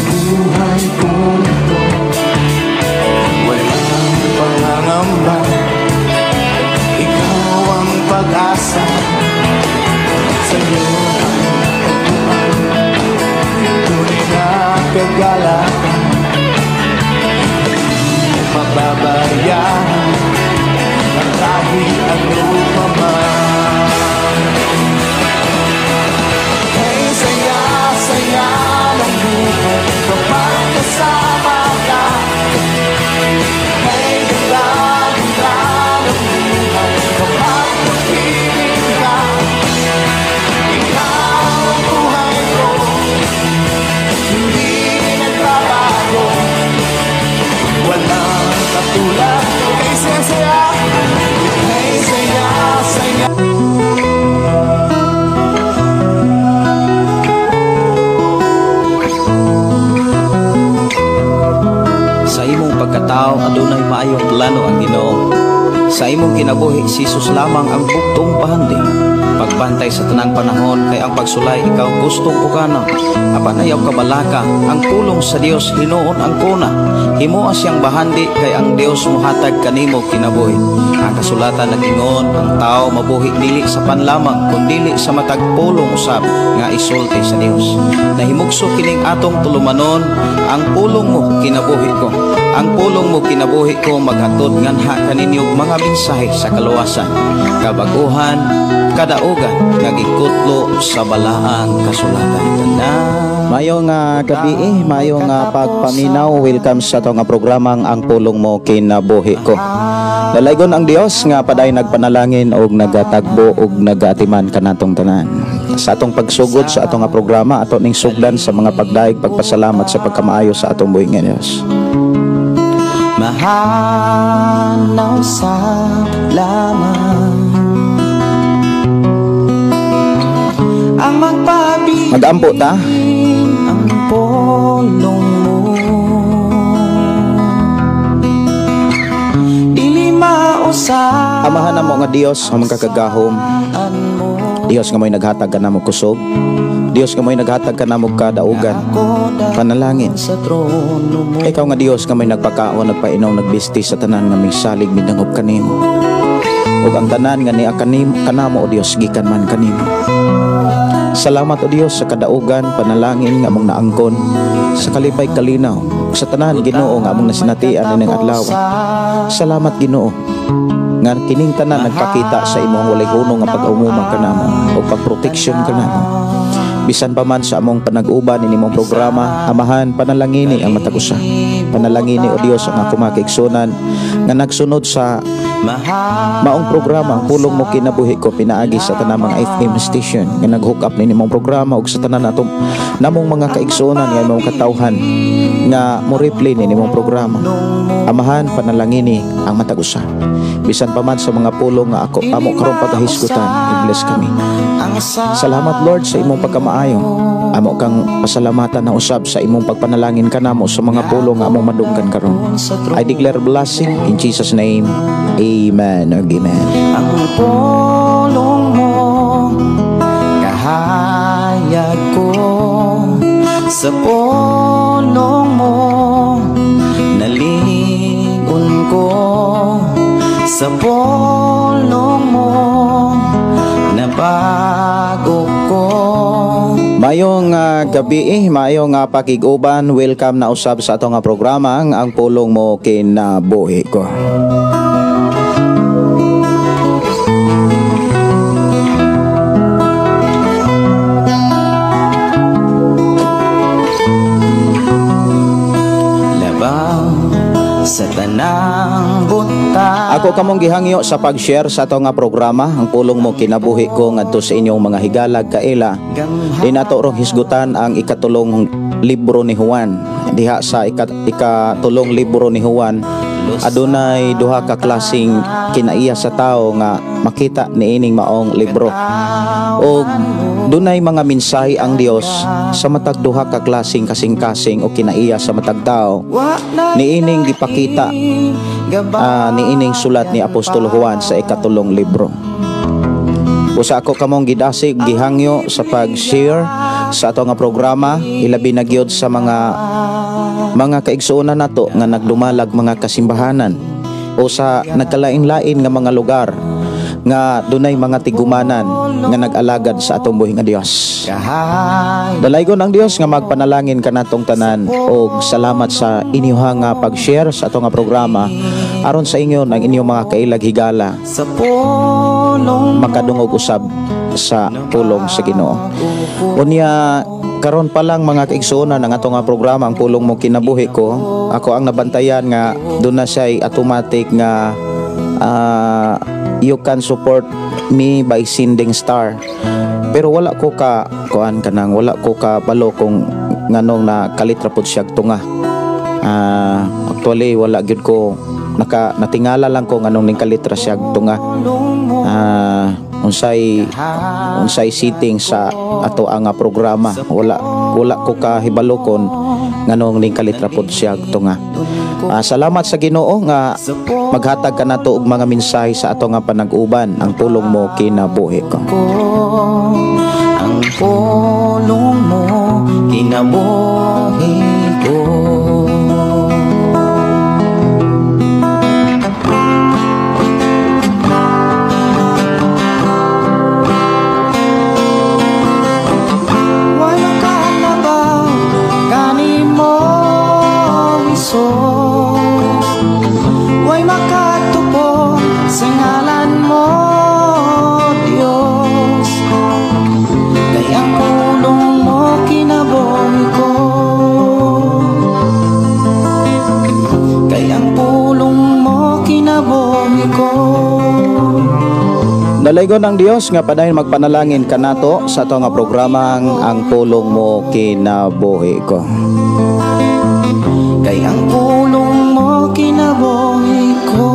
Buhay kong ito, walang pangangamba. Ikaw ang pag-asa. Sa'yo ang natagpuan, tunay na kagalakan. Hindi mababayaan ang kahit ano pa man. Hey, saya, saya ng buhay kapag kasama ka. Hey, ganda, ganda ng buhay kapag kapiling ka. Ikaw ang buhay ko, hindi nagbabago. Walang katulad. Kay saya, saya. Hey, saya, saya. Sa imong pagkatao adunay maayong plano ang Ginoo. Sa imong kinabuhi si Jesus lamang ang bugtong bahandi. Pagbantay sa tanang panahon kay ang pagsulay ikaw gustong uganon. Apan ayaw kabalaka ang pulong sa Dios hinuon ang kuna. Himoa siyang bahandi kay ang Dios mohatag kanimo kinabuhi. Ang kasulatan nag-ingon ang tao mabuhi dili sa panlamang kundili sa matag pulong usab nga isulti sa Dios. Nahimugso kining atong tulumanon ang pulong mo kinabuhi ko. Ang pulong mo kinabuhi ko maghatod nganha kaninyo mga mensahe sa kaluwasan, kabaguhan, kadaugan nga gikutlo sa balaang kasulatan. Maayong gabi, maayong pagpaminaw. Welcome sa atong programang Ang Pulong Mo Kinabuhi Ko. Dalaygon ang Dios nga paday nagpanalangin og nagatagbo og nagaatiman kanatong tanan. Sa atong pagsugod sa atong programa, ato ning sugdan sa mga pagdaig pagpasalamat sa pagkamaayo sa atong buhi nga Dios. Mahanaw sa lamang ang magpabilin. Magampo ta. Ang pulong mo dili mausap. Amahan namo nga Dios nga magkakagahom. Dios nga mo'y naghatag kanamo kusog. Dios nga mo'y naghatag kanamo kadaugan. Panalangin. Ikaw nga Dios nga mo'y nagpakaon, nagpainom, nagbisti sa tanan nga misalig midangop kanimo. Ug ang tanan nga niya kanamo o Dios gikan man kanimo. Salamat o Dios sa kadaugan, panalangin nga among naangkon sa kalipay kalinaw sa tanan Ginoo nga among nasinatian ining adlaw. Salamat Ginoo nga kining tanan nagpakita sa imong walay hunong nga pag-umuma kanamo o pagproteksyon kanamo. Bisan pa man sa among panag-uban ini mong programa, Amahan, panalangini ang matag usa. Panalangini o Dios ang akong mga kaigsunan nga nagsunod sa maong programa, ang Pulong Mo Kinabuhi Ko, pinaagi sa tanang mga FM station nga nag-hook up nini mong programa ug sa tanan atong namong mga kaigsunan nga imong katawhan nga mo replay nini mong programa. Amahan, panalangini ang matag usa. Bisan pa man sa mga pulong nga ako amo karon pagahisgutan, i-bless kami. Salamat Lord sa imong pagkamaayo. Amo kang pasalamatan na usab sa imong pagpanalangin kanamo sa mga pulong nga among madunggan karon. I declare blessing in Jesus name. Amen. Amen. Ang pulong mo kahayag ko, sa pulong mo nalingon ko, sa pulong mo nabago ko. Maayong gabi, maayong pakig-uban. Welcome na usab sa atong programa Ang Pulong Mo Kinabuhi Ko. Labaw sa tanang buta. Ako kamong gihangyo sa pag-share sa ato nga programa Ang Pulong Mo Kinabuhi Ko ngadto sa inyong mga higalag kaila. Di nato rong hisgutan ang ikatulong libro ni Juan. Diha sa ikatulong libro ni Juan, adunay duha ka klaseng kinaiya sa tao nga makita niining maong libro. Og dunay mga mensahe ang Dios sa matag duha ka klaseng kasing-kasing o kinaiya sa matag tao. Niining gipakita niining sulat ni Apostol Juan sa ikatulong libro. Usa ako kamong gidasig gihangyo sa pag-share sa ato nga programa, ilabi na gyud sa mga Mga kaigsuonan nato nga nagdumalag mga kasimbahanan o sa nagkalain-lain nga mga lugar nga dunay mga tigumanan nga nag-alagad sa atong buhi nga Dios. Dalaygon ang Dios nga magpanalangin kanatong tanan og salamat sa inyuha nga pag-share sa atong nga programa aron sa inyo ang inyong mga kailag higala makadungog usab sa pulong sa Ginoo. Unya karon pa lang mga kaigsuonan ang atong nga programa ang pulong mo kinabuhi ko, ako ang nabantayan nga doon na siya'y automatic nga you can support me by sending star. Pero wala ko ka kuan kanang wala ko ka balo kung nganong na kalitra pod siya tunga. Actually wala gyud ko naka natingala lang ko nganong ning kalitra siya tunga. Unsay unsay setting sa ato ang programa, wala wala ko kahibalo kon nganong ning kalitra pod siya tunga. Salamat sa Ginoo nga maghatag ka nato og mga mensahe sa ato nga panag-uban, ang pulong mo kinabuhi ko. Ang pulong mo kinabuhi ko. Wala ka na ba kanimo, Jesus? Way makatupo sa ngalan mo, Diyos. Kay ang pulong mo kinabuhi ko. Kay ang pulong mo kinabuhi ko. Dalaygon ang Dios nga padayon magpanalangin kanato sa ato nga programang Ang Pulong Mo Kinabuhi Ko. Kay ang pulong mo kinabuhi ko.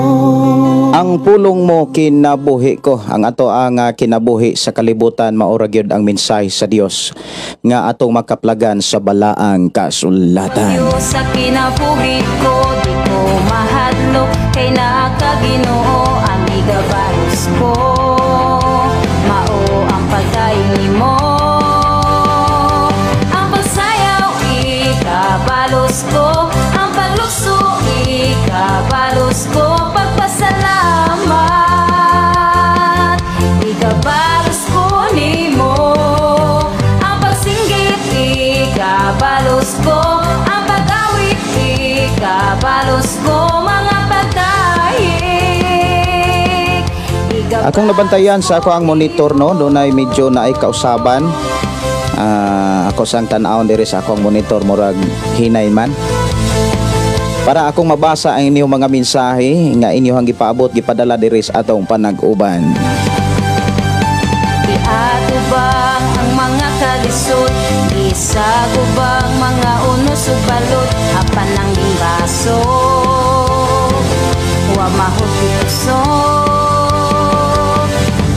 Ang pulong mo kinabuhi ko. Ang ato ang kinabuhi sa kalibutan maura gyud ang mensahe sa Dios nga atong makaplagan sa balaang kasulatan. Sa kinabuhi ko di ko mahadlok kay naa ka Ginoo ang igabalos ko. Mao ang pagdayon nimo. Ang pagsayaw ikabalos ko, ang paglukso ikabalos ko, pagpasalamat ikabalos ko nimo. Ang pagsinggit ikabalos ko, ang pag-awit ikabalos ko, mga pagdayeg. Akong nabantayan sa ako ang monitor no, dunay medyo naay kausaban. Ako sang tan-awon diri sa akong monitor murag hinay man. Para akong mabasa ang inyong mga mensahe nga inyong gipaabot gipadala diri sa atong panag-uban. Giatubang ang mga kalisod, gisagubang mga unos ug balot, apan ang gimbaso wa mahud-usog.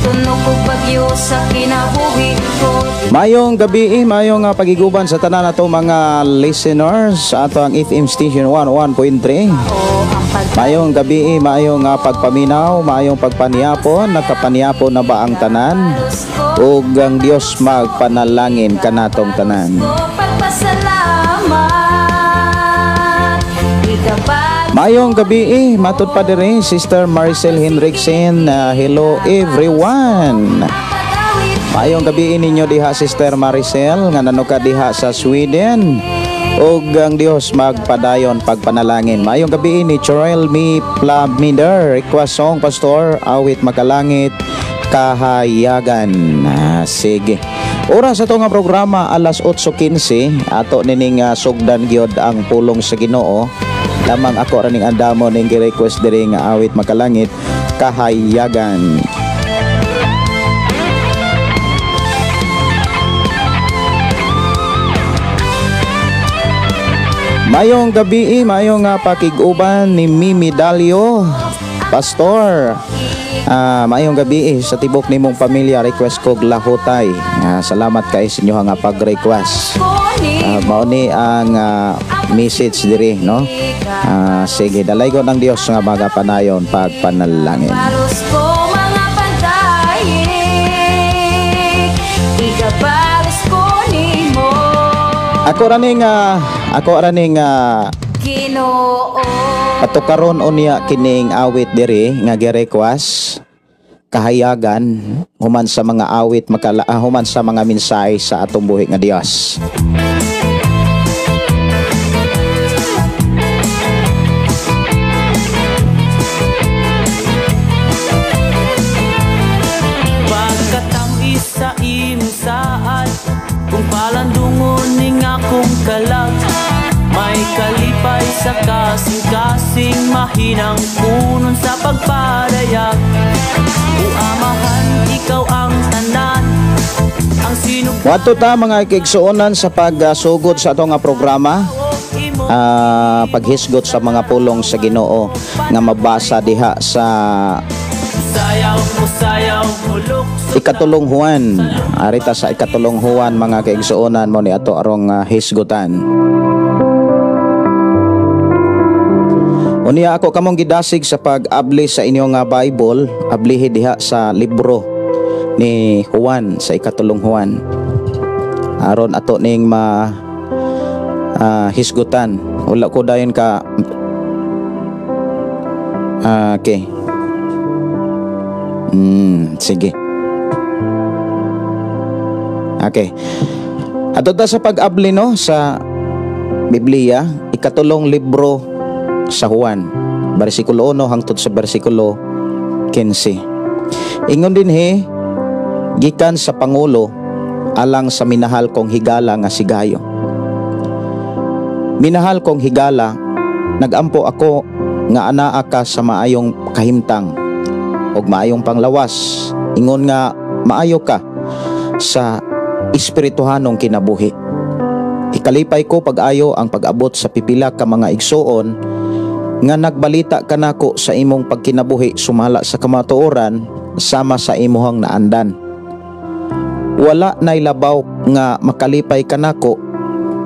Tunog og bagyo sa kinabuhi ko. Mayong gabi, mayong pagiguban sa tanan nato mga listeners sa ato ang FM Station 101.3. Mayong gabi, mayong pagpaminaw, mayong pagpaniyapon, nagkapaniyapon na ba ang tanan? Ug ang Dios magpanalangin kanatong tanan. Mayong gabi, matud pa diri Sister Maricel Henriksen, hello everyone. Mayong gabi ninyo diha Sister Maricel nga nanuka diha sa Sweden. Ug ang Dios magpadayon pagpanalangin. Mayong gabi ni Chorel Mi Plamider, request song Pastor Awit Makalangit Kahayagan. Sige. Oras ato nga programa alas 8:15 ato nining sugdan gyud ang pulong sa Ginoo. Lamang ako ra ning andamo ning gi-request diri nga Awit Makalangit Kahayagan. Mayong gabi, mayong pakig-uban ni Mimi Dalio, Pastor. Mayong gabi sa tibok nimong pamilya, request kog lahutay. Salamat kay sa inyo nga pag-request. Mao ni ang message diri no. Sige, dalaygon ang Dios nga magapanayon pagpanalangin. Ako ra ning Ako ara ning Ginoo. Patukaron unya kining awit diri nga gi-request kahayagan human sa mga awit makala human sa mga mensahe sa atong buhi nga Dios. Pagkatamis sa imong saad, kung palandungon ning akong kalag, may kalipay sa kasing-kasing mahinang kunon sa pagpadayag. O Amahan, ikaw ang tanan, ang sinug. Wadto ta, mga igsuonan, sa pagsugod sa atong nga programa, paghisgot sa mga pulong sa Ginoo nga mabasa diha sa Sayaw mo, sayaw, mulok. Ikatulong Juan. Arita sa Ikatulong Juan, mga kaigsuonan, mo ni ato arong hisgutan. Unya ako kamong gidasig sa pag-abli sa inyong nga Bible, ablihi diha sa libro ni Juan, sa Ikatulong Juan. Aron ato ning ma hisgutan. Wala ko dayon ka. Okay. Sige. Okay. Ato ta sa pag-abli, no, sa Biblia, ikatulong libro sa Juan, bersikulo 1 hangtod sa bersikulo 15. Ingon dinhi, gikan sa pangulo alang sa minahal kong higala nga si Gayo. Minahal kong higala, nagampo ako nga anaa ka sa maayong kahimtang ug maayong panglawas, ingon nga maayo ka sa espirituhanong kinabuhi. Ikalipay ko pag-ayo ang pag-abot sa pipila ka mga igsuon nga nagbalita kanako sa imong pagkinabuhi sumala sa kamatuoran sama sa imuhang naandan. Wala nay labaw nga makalipay kanako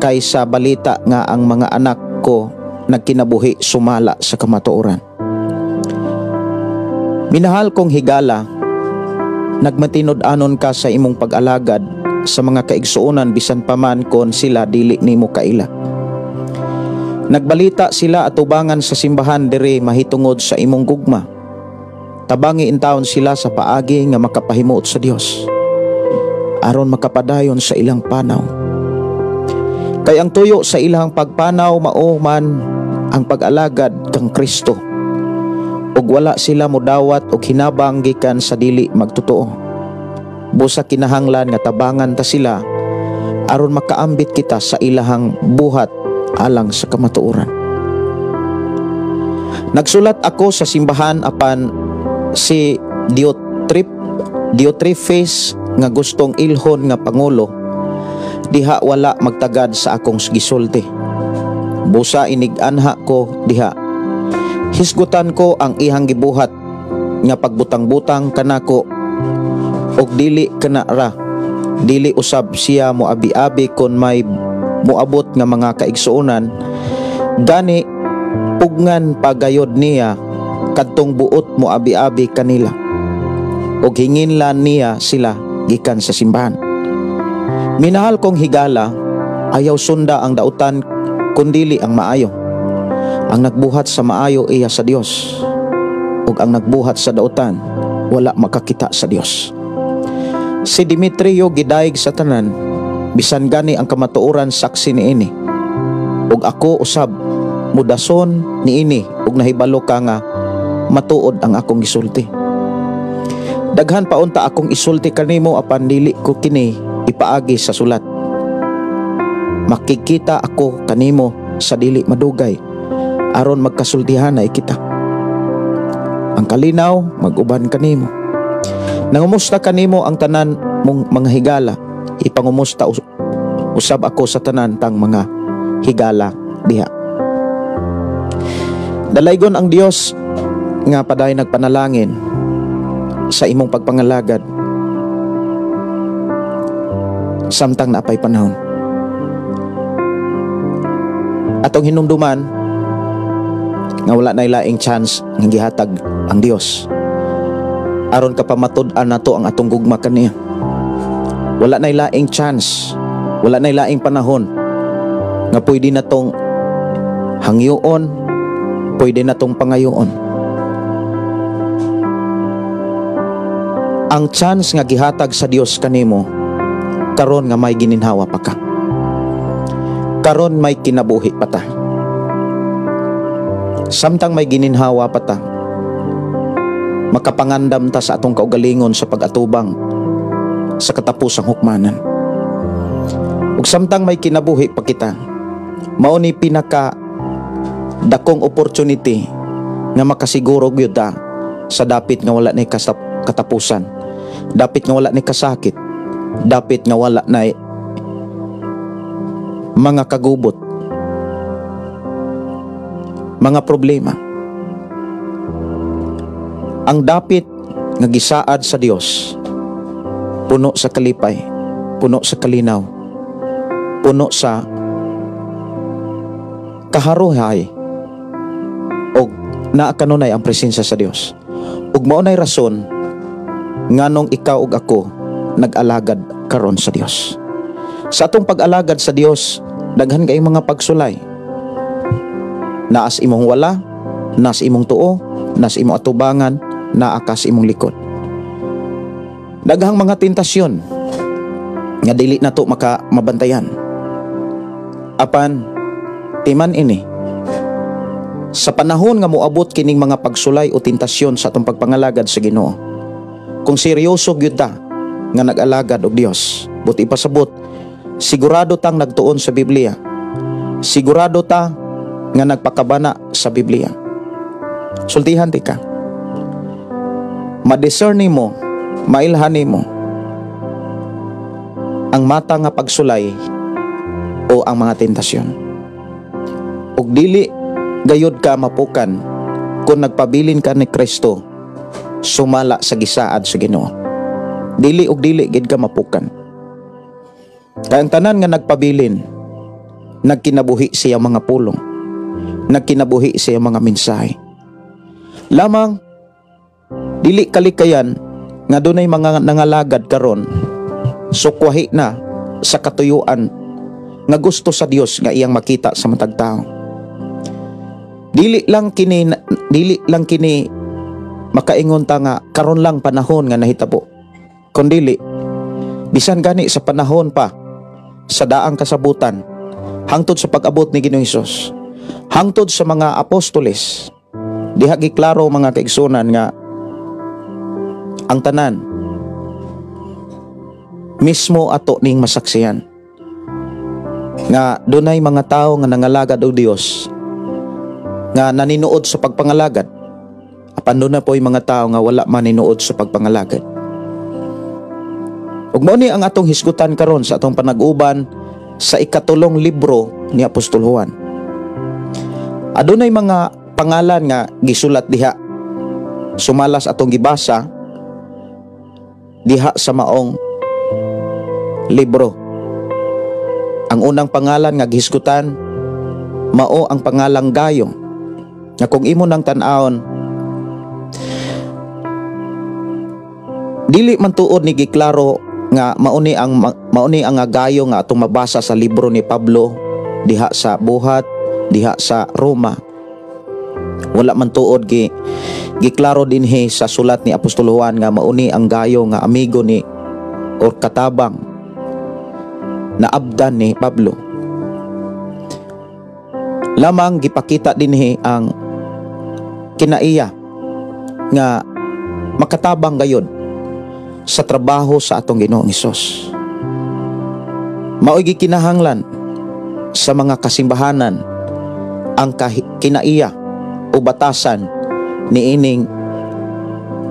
kaysa balita nga ang mga anak ko nagkinabuhi sumala sa kamatuoran. Minahal kong higala, nagmatinud-anon ka sa imong pag-alagad sa mga kaigsuonan bisan pa man kon sila dili nimo kaila. Nagbalita sila atubangan sa simbahan diri mahitungod sa imong gugma. Tabangi intawon sila sa paagi nga makapahimuot sa Dios aron makapadayon sa ilang panaw. Kay ang tuyo sa ilang pagpanaw mao man ang pag-alagad kang Kristo. Ug wala sila modawat og hinabang gikan sa dili magtotoo. Busa kinahanglan nga tabangan ta sila aron makaambit kita sa ilahang buhat alang sa kamatuoran. Nagsulat ako sa simbahan apan si Diotrephes nga gustong ilhon nga pangulo diha wala magtagad sa akong gisulti. Busa inig-anha ko diha. Hisgutan ko ang ihang gibuhat nga pagbutang-butang kanako og dili kana ra. Dili usab siya moabi-abi kon may moabot nga mga kaigsuonan, gani pugngan pagayod niya kadtong buot moabi-abi kanila og hinginlan niya sila gikan sa simbahan. Minahal kong higala, ayaw sunda ang dautan kundili ang maayo. Ang nagbuhat sa maayo iya sa Dios, ug ang nagbuhat sa dautan wala makakita sa Dios. Si Demetrio gidayeg sa tanan, bisan gani ang kamatuoran saksi niini. Ug ako usab mudason niini ug nahibalo ka nga matuod ang akong gisulti. Daghan pa unta akong isulti kanimo apan dili ko kini ipaagi sa sulat. Makikita ako kanimo sa dili madugay aron magkasultihan na kita. Ang kalinaw mag-uban kanimo. Nangumusta kanimo ang tanan mong mga higala. Ipangumusta usab ako sa tanan tang mga higala diha. Dalaygon ang Dios nga padayon nagpanalangin sa imong pagpangalagad samtang naapay panahon. Atong hinumduman nga wala na laing chance nga gihatag ang Dios aron kapamatud-an nato ang atong gugma kaniya. Wala na laing chance, wala na laing panahon Nga pwede na tong hangyoon, pwede na tong pangayoon. Ang chance nga gihatag sa Dios kanimo karon nga may gininhawa pa ka. Karon may kinabuhi pa ta. Samtang may gininhawa pa ta, makapangandam ta sa atong kaugalingon sa pag-atubang sa katapusang hukmanan. Ug samtang may kinabuhi pa kita, mao ni pinaka dakong opportunity nga makasiguro gyud ta sa dapit nga wala nay katapusan, dapit nga wala nay kasakit, dapit nga wala nay mga kagubot, mga problema. Ang dapit nga gisaad sa Dios, puno sa kalipay, puno sa kalinaw, puno sa kaharuhay, og naa kanunay ang presensya sa Dios. Ug mao nay rason nganong ikaw ug ako nag-alagad karon sa Dios. Sa atong pag-alagad sa Dios, daghan kay mga pagsulay. Naas imong wala, naas imong tuo, naas imong atubangan, naa ka sa imong likod. Daghang mga tentasyon nga dili nato maka mabantayan. Apan timan ini, sa panahon nga moabot kining mga pagsulay o tentasyon sa atong pagpangalagad sa Ginoo, kung seryoso gyud ta nga nag-alagad og Dios, buti pasabot, sigurado tang nagtuon sa Biblia, sigurado ta nga nagpakabana sa Biblia. Sultihan ti ka, ma-discern nimo, mailhan nimo ang mata nga pagsulay o ang mga tentasyon. Ug dili gayod ka mapukan kung nagpabilin ka ni Kristo sumala sa gisaad sa Ginoo. Dili ug dili gid ka mapukan. Kaya ang tanan nga nagpabilin, nagkinabuhi siya mga pulong, nagkinabuhi siya mga mensahe. Lamang dili kalikayan nga dunay mga nangalagad karon sukwahi na sa katuyuan nga gusto sa Dios nga iyang makita sa matag tawo. Dili lang kini makaingon ta nga karon lang panahon nga nahitabo. Kundili bisan gani sa panahon pa sa daang kasabutan, hangtod sa pag-abot ni Ginoong Hesus, hangtod sa mga apostoles, diha giklaro mga kaigsunan nga ang tanan mismo ato ning masaksihan nga dunay mga tawo nga nangalagad og Dios nga naninuod sa pagpangalagad, apan doon na po'y mga tao nga wala maninuod sa pagpangalagad. Ug mao ni ang atong hisgutan karon sa atong panag-uban sa ikatulong libro ni Apostol Juan. Adunay mga pangalan nga gisulat diha sumalas atong gibasa diha sa maong libro. Ang unang pangalan nga gihisgutan mao ang pangalang Gayo, nga kung imo nang tan-awon dili man tuod ni giklaro nga mauni ang Gayo nga atong mabasa sa libro ni Pablo diha sa Buhat, diha sa Roma. Wala man tuod giklaro dinhi sa sulat ni Apostol Juan nga mauni ang Gayo nga amigo ni or katabang na abdan ni Pablo. Lamang gipakita dinhi ang kinaiya nga makatabang gayod sa trabaho sa atong Ginoong Hesus. Mao'y gikinahanglan sa mga kasimbahanan ang kinaiya o batasan niining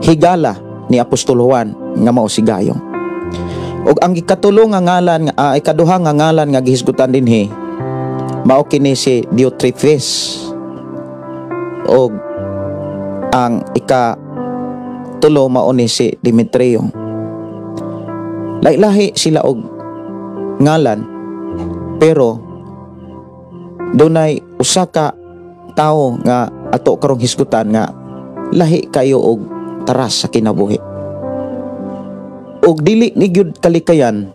higala ni Apostol Juan nga mao si Gayo. Og ang ikatulo nga ngalan, ikaduha nga ngalan nga gihisgutan dinhi mao kini si Diotrephes. Og ang ikatulo mao ni si Demetrio. Lahi-lahi sila og ngalan, pero dunay usa ka tawo nga ato karong hisgutan nga lahi kayo og taras sa kinabuhi. Og dili ni gyud kalikayan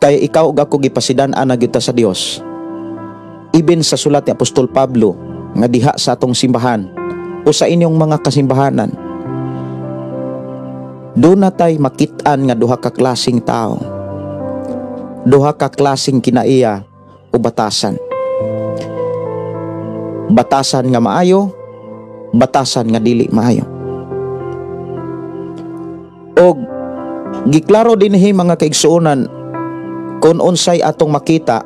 kay ikaw ug ako gipasidan-an na gyud ta sa Dios. Ibin sa sulat ni Apostol Pablo nga diha sa atong simbahan o sa inyong mga kasimbahanan, doon natay makitaan nga duha ka klaseng tao, duha ka klaseng kinaiya o batasan. Batasan nga maayo, batasan nga dili maayo. Og giklaro dinhi, mga kaigsuonan, kung unsay atong makita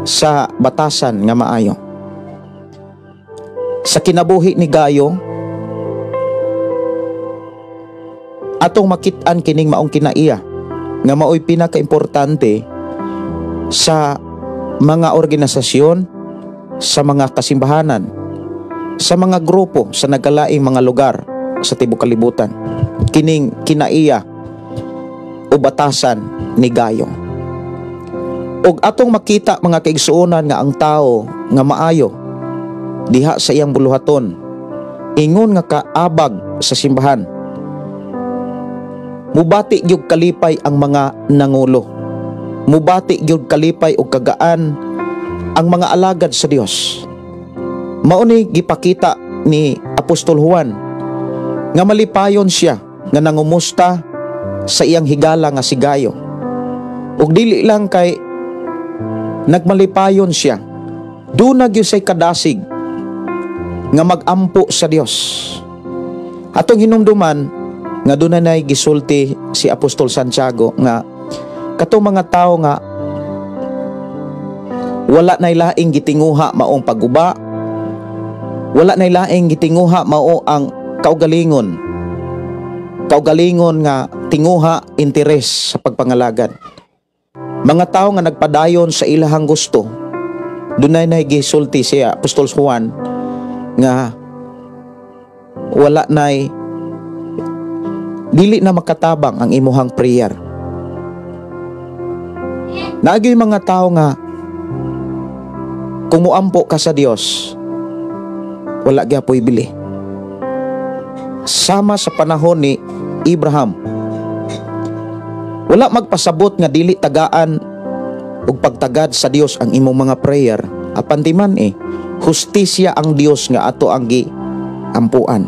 sa batasan nga maayo. Sa kinabuhi ni Gayo, atong makit-an kining maong kinaiya nga maoy pinakaimportante sa mga organisasyon, sa mga kasimbahanan, sa mga grupo sa nagkalaing mga lugar sa tibuok kalibutan. Kining kinaiya o batasan ni Gayo. Og atong makita, mga kaigsuonan, nga ang tao nga maayo diha sa iyang buluhaton, ingon nga kaabag sa simbahan, mubati gyud kalipay ang mga nangulo, mubati gyud kalipay og kagaan ang mga alagad sa Dios. Mao ni gipakita ni Apostol Juan nga malipayon siya nga nangumusta sa iyang higala nga si Gayo. Ug dili lang kay nagmalipayon siya, duna gyud say kadasig nga magampo sa Dios. Atong hinumduman nga doon na gisulti si Apostol Santiago nga katong mga tao nga wala nay laing gitinguha maong pagguba, wala nay laing gitinguha mao ang kaugalingon, kaugalingon nga tinguha interes sa pagpangalagad. Mga tao nga nagpadayon sa ilahang gusto, dunay nay gisulti siya Apostol Juan nga wala nay dili na makatabang ang imuhang prayer. Naagyo'y mga tao nga kung muampo ka sa Dios, wala gyapoy bili. Sama sa panahon ni Abraham, wala magpasabot nga dili tagaan og pagtagad sa Dios ang imong mga prayer. Apan di man hustisya ang Dios nga ato ang giampuan.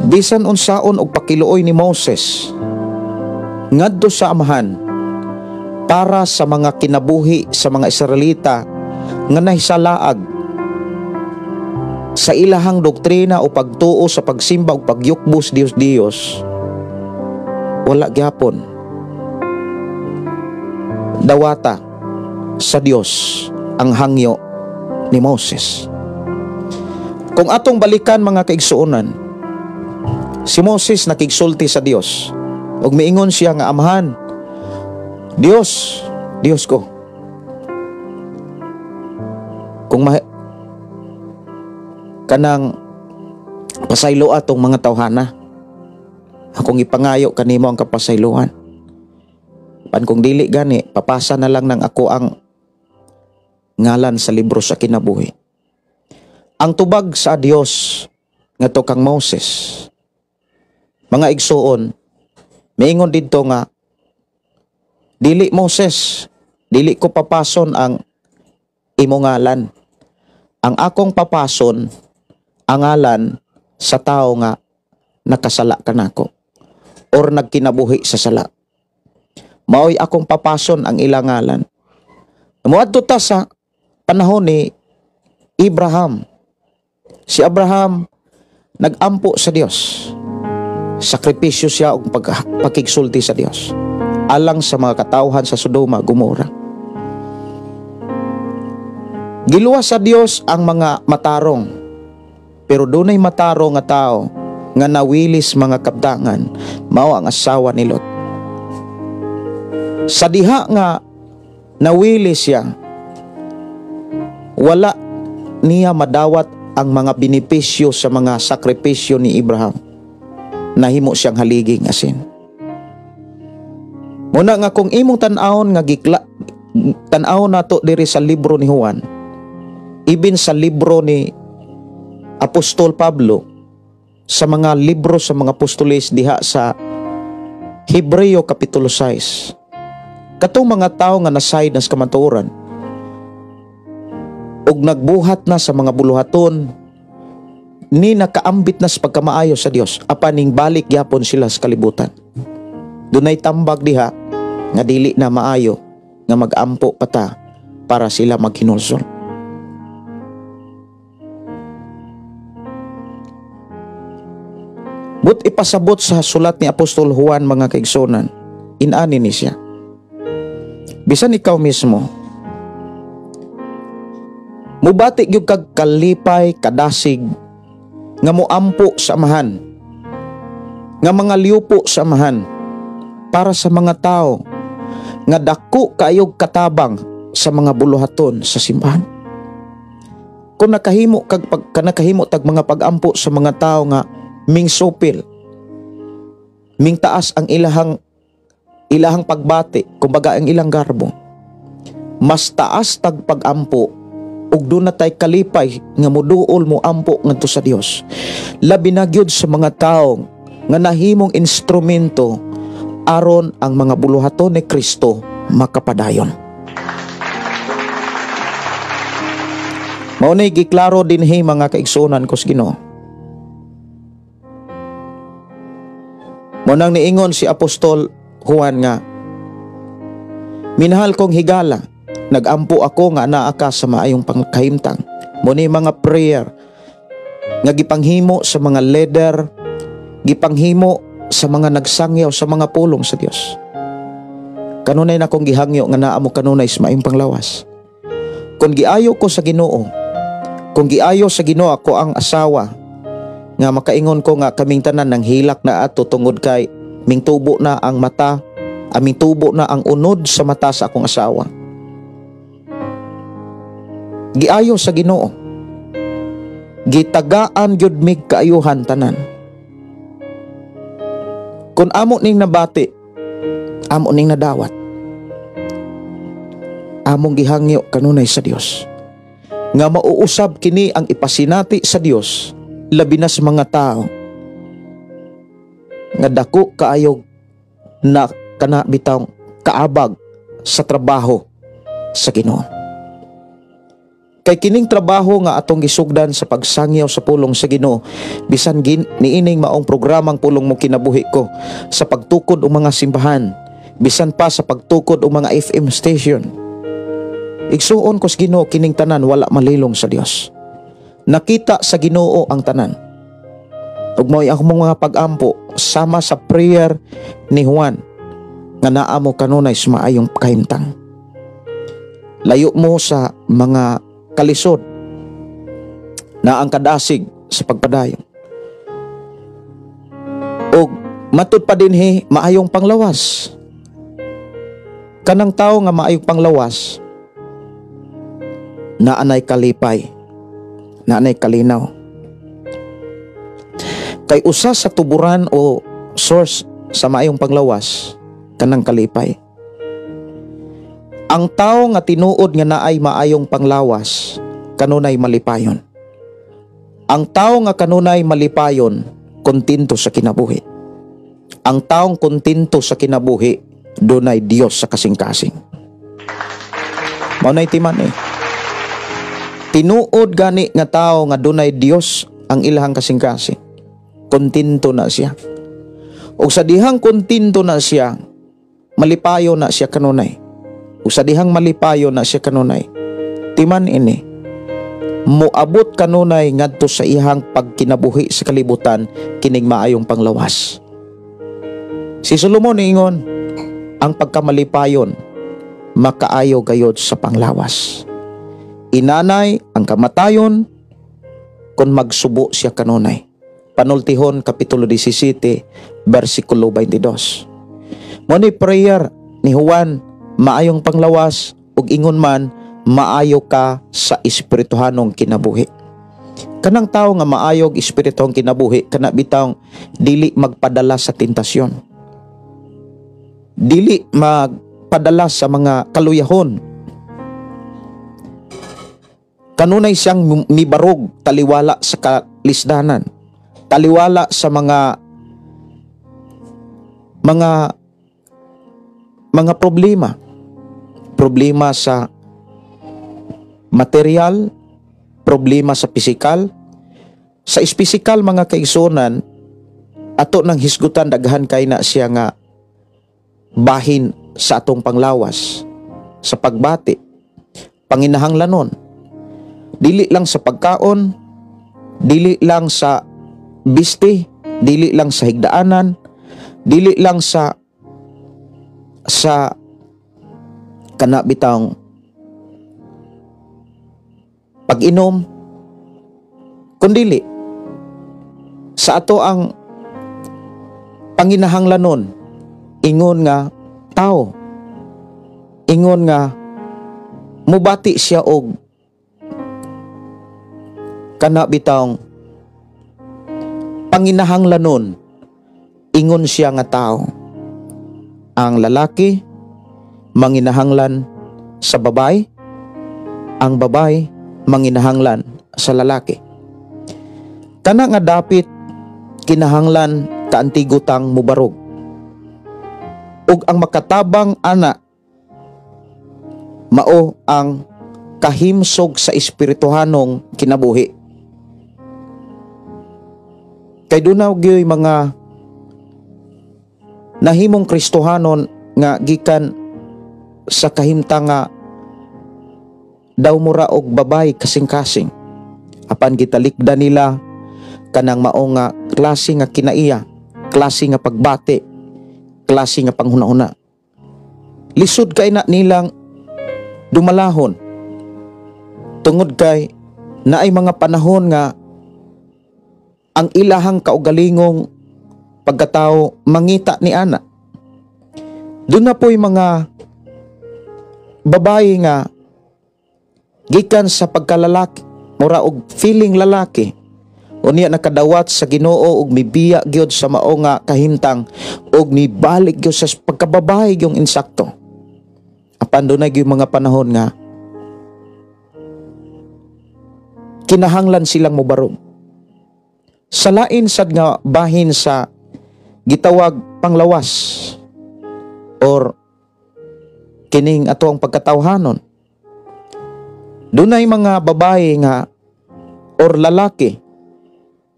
Bisan unsaon og pakiluoy ni Moses ngadto sa Amahan para sa mga kinabuhi sa mga Israelita nga nahisalaag sa ilahang doktrina o pagtuo sa pagsimba o pagyukbos Dios Dios, wala gyapon dawata sa Dios ang hangyo ni Moses. Kung atong balikan, mga kaigsuonan, si Moses nakigsulti sa Dios ug miingon siya nga, "Amahan, Dios, Dios ko, kung kanang pasaylo atong mga tawhana, akong ipangayo kanimo ang kapasayloan. Pan kung dili gani, papasa na lang ng ako ang ngalan sa libro sa kinabuhi." Ang tubag sa Dios ngadto kang Moses, mga igsuon, miingon didto nga, "Dili Moses, dili ko papason ang imo ngalan. Ang akong papason ang ngalan sa tao nga nakasala kanako or nagkinabuhi sa sala. Maoy akong papason ang ilang ngalan." Muadto ta sa panahon ni Abraham. Si Abraham nagampo sa Dios. Sakripisyo siya og pagkigsulti sa Dios alang sa mga katawhan sa Sodoma, Gomora. Giluwas sa Dios ang mga matarong, pero dunay matarong nga tao nga nawilis, mga kabtangan, mao ang asawa ni Lot. Sa diha nga nawili siya, wala niya madawat ang mga benepisyo sa mga sakripisyo ni Abraham. Nahimo siyang haliging asin. Muna nga kung imong tan-awon nga gikla tan-awon nato diri sa libro ni Juan, ibin sa libro ni Apostol Pablo, sa mga libro sa mga apostoles diha sa Hebreo Kapitulo 6, Katong mga tao nga nasayod na sa kamatuoran ug nagbuhat na sa mga buluhaton ni nakaambit na sa pagkamaayo sa Dios, apan ning balik gyapon sila sa kalibutan. Dunay tambag diha nga dili na maayo nga magampo pa ta para sila maghinulsol. But ipasabot sa sulat ni Apostol Juan, mga kaigsunan, inani ni siya. Bisan ikaw mismo, mubati gyud kag kalipay, kadasig nga moampo sa Amahan, nga mga liupo sa Amahan para sa mga tao nga dako kaayog katabang sa mga buluhaton sa simbahan. Kung nakahimo kag pag, nakahimo tag mga pagampo sa mga tao nga ming supil, ming taas ang ilahang pagbati, kumbaga ang ilang garbo, mas taas tag pagampo ug doon na tay kalipay nga moduol mo ampo ngadto sa Dios. Labi na gyud sa mga tawo nga nahimong instrumento aron ang mga buluhaton ni Kristo makapadayon. Mao nay giklaro dinhi, mga kaigsuonan ko sa Ginoo. Mao nang niingon si Apostol Juan nga, minahal kong higala, nagampo ako nga naa ka sa maayong pangkahimtang. Mao ni mga prayer nga gipanghimo sa mga leader, gipanghimo sa mga nagsangyaw sa mga pulong sa Dios. Kanunay na kong gihangyo nga naa mo kanunay sa maayong panglawas. Kung giayo ko sa Ginoo, kung giayo sa Ginoo ako ang asawa, nga makaingon ko nga kaming tanan nang hilak na ato tungod kay mingtubo na ang mata, aming tubo na ang unod sa mata sa akong asawa. Giayo sa Ginoo, gitagaan gyud mig kaayuhan tanan. Kung amo ning nabati, amo ning nadawat, among gihangyo kanunay sa Dios nga mauusab kini ang ipasinati sa Dios, labi na sa mga tao nga dako kaayog na kana bitawng kaabag sa trabaho sa Ginoo. Kay kining trabaho nga atong gisugdan sa pagsangyaw sa pulong sa Ginoo, bisan niining maong programang Pulong Mo Kinabuhi Ko, sa pagtukod og mga simbahan, bisan pa sa pagtukod og mga FM station. Igsuon ko sa Ginoo kining tanan wala malilong sa Dios. Nakita sa Ginoo ang tanan. Ug mao'y akong mga pag-ampo sama sa prayer ni Juan nga naa mo kanunay sa maayong kahimtang. Layo mo sa mga kalisod na ang kadasig sa pagpadayon. Og matud pa dinhi maayong panglawas. Kanang tawo nga maayong panglawas, naanay kalipay, naanay kalinaw. Kay usa sa tuburan o source sa maayong panglawas, kanang kalipay. Ang tao nga tinuod nga naay maayong panglawas, kanunay malipayon. Ang tao nga kanunay malipayon, kontento sa kinabuhi. Ang taong kontento sa kinabuhi, dunay Dios sa kasing-kasing. Mao nay timan eh. Tinuod gani nga tao nga dunay Dios ang ilahang kasing-kasing, kontento na siya. Og sa dihang kontento na siya, malipayo na siya kanunay. Ug sa dihang malipayo na siya kanunay, timan ini, moabot kanunay ngadto sa iyang pagkinabuhi sa kalibutan kining maayong panglawas. Si Solomon ingon, ang pagkamalipayon makaayo gayod sa panglawas. Inanay ang kamatayon kung magsubo siya kanunay. Panultihon Kapitulo 17, versikulo 22. Mo ni prayer ni Juan, maayong panglawas ug ingon man maayo ka sa espirituhanong kinabuhi. Kanang tawo nga maayog espirituhang kinabuhi, kana bitawng dili magpadala sa tentasyon, dili magpadala sa mga kaluyahon. Kanunay siyang mibarog taliwala sa kalisdanan, taliwala sa mga problema. Problema sa material, problema sa pisikal. Sa espisikal, mga kaigsuonan, ato nang hisgutan, daghan kay na siya nga bahin sa atong panglawas, sa pagbati, panginahanglanon. Dili lang sa pagkaon, dili lang sa bisti, dili lang sa higdaanan, dili lang sa kana bitang pag-inom, kundili sa ato ang panginahanglanon ingon nga tao, ingon nga mubati siya og kana bitang panginahanglanon ingon siya nga tao. Ang lalaki manginahanglan sa babae, ang babae manginahanglan sa lalaki. Kana nga dapit kinahanglan kaantigutang mubarog. Ug ang makatabang ana mao ang kahimsog sa espirituhanong kinabuhi. Kay duna gyoy mga nahimong Kristohanon nga gikan sa kahimtang nga daw mura og babay kasing-kasing, apan gitalikda nila kanang mao nga klase nga kinaiya, klase nga pagbati, klase nga panghuna-huna. Lisod kay na nilang dumalahon tungod kay naay mga panahon nga ang ilahang kaugalingong pagkatao mangita ni ana. Doon na po'y mga babae nga gikan sa pagkalalaki, mura og feeling lalaki, unya nakadawat sa Ginoo og mibiya gyud sa mao nga kahimtang og mibalik gyud sa pagkababae yung insakto. Apan dunay gyud mga panahon nga kinahanglan silang mobarog. Sa lain sad nga bahin sa gitawag panglawas or kining ato ang pagkatawhanon, dunay mga babae nga or lalaki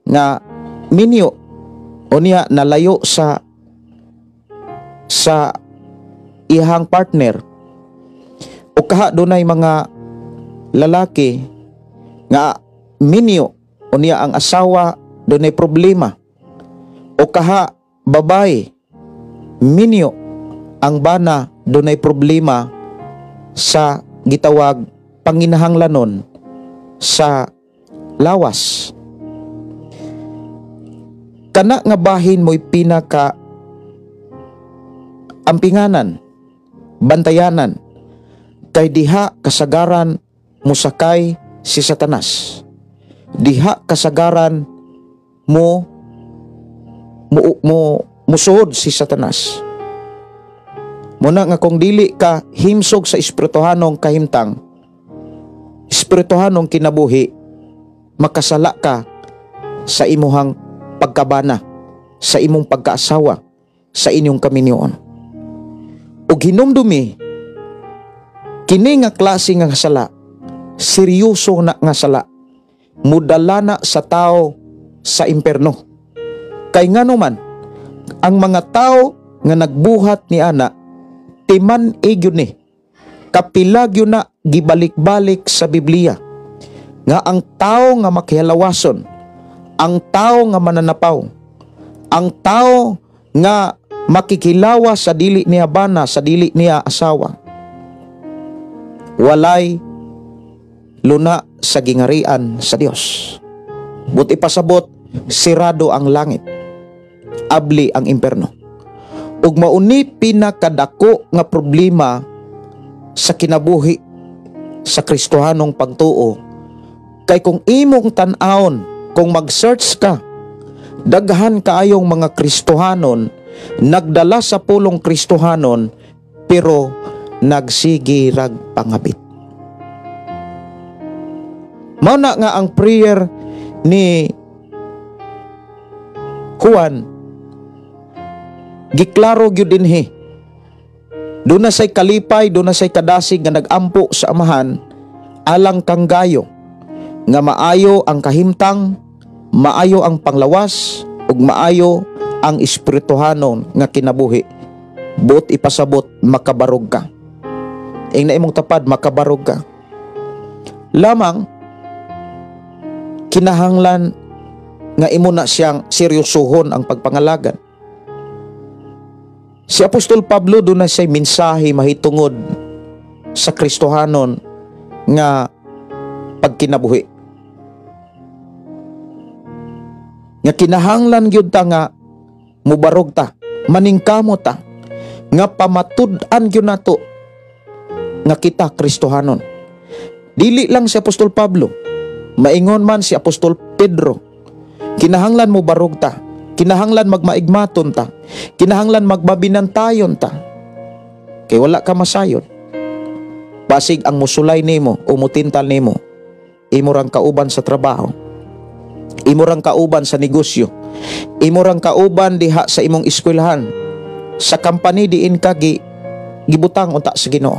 nga minyo, unya nalayo sa ihang partner, o kaha dunay mga lalaki nga minyo, unya ang asawa dunay problema, o kaha babae minyo, ang bana dunay problema sa gitawag panginahanglanon sa lawas. Kana nga bahin mo'y pinaka ampinganan, bantayanan, kay diha kasagaran musakay si Satanas. Diha kasagaran mo mo mo musuod si Satanas. Muna nga kung dili ka himsog sa espirituhanong kahimtang, espirituhanong kinabuhi, makasala ka sa imuhang pagkabana, sa imong pagkaasawa, sa inyong kaminyoon. Ug hinumdumi, kini nga klase nga sala, seryoso na nga sala, mudala na sa tao sa imperno. Kay ngano man, ang mga tao nga nagbuhat ni ana, timan gyud ni, kapila gyud na gibalik-balik sa Biblia, nga ang tao nga makihalawason, ang tao nga mananapaw, ang tao nga makikilawa sa dili niya bana, sa dili niya asawa, walay luna sa gingarian sa Dios. Buti pasabot, sirado ang langit, abli ang imperno. Ug mauni pinakadako nga problema sa kinabuhi sa Kristohanong pagtuo, kay kung imong tan-awon, kung mag-search ka, daghan kaayong mga Kristohanon nagdala sa pulong Kristohanon pero nagsige rag pangabit. Mao na nga ang prayer ni Juan giklaro gyud dinhi. Doon na say kalipay, doon na say kadasig nga nagampo sa Amahan alang kang Gayo, nga maayo ang kahimtang, maayo ang panglawas, ug maayo ang espirituhanon nga kinabuhi. Buot ipasabot, makabarog ka. Ing na imong tapad, makabarog ka. Lamang kinahanglan nga imo na siyang seryosohon ang pagpangalagan. Si Apostol Pablo doon na siya'y mensahe mahitungod sa Kristohanon nga pagkinabuhi. Nga kinahanglan gyud ta nga mubarog ta, maningkamo ta, nga pamatud-an gyud nato nga kita Kristohanon. Dili lang si Apostol Pablo, maingon man si Apostol Pedro, kinahanglan mubarog ta, kinahanglan magmaigmaton ta, kinahanglan magbabinantayon ta, kay wala ka masayon. Basig ang musulay nimo o mutintal nimo, imo rang kauban sa trabaho, imo rang kauban sa negosyo, imo rang kauban diha sa imong eskwelahan, sa company diin ka gibutang unta sa Ginoo.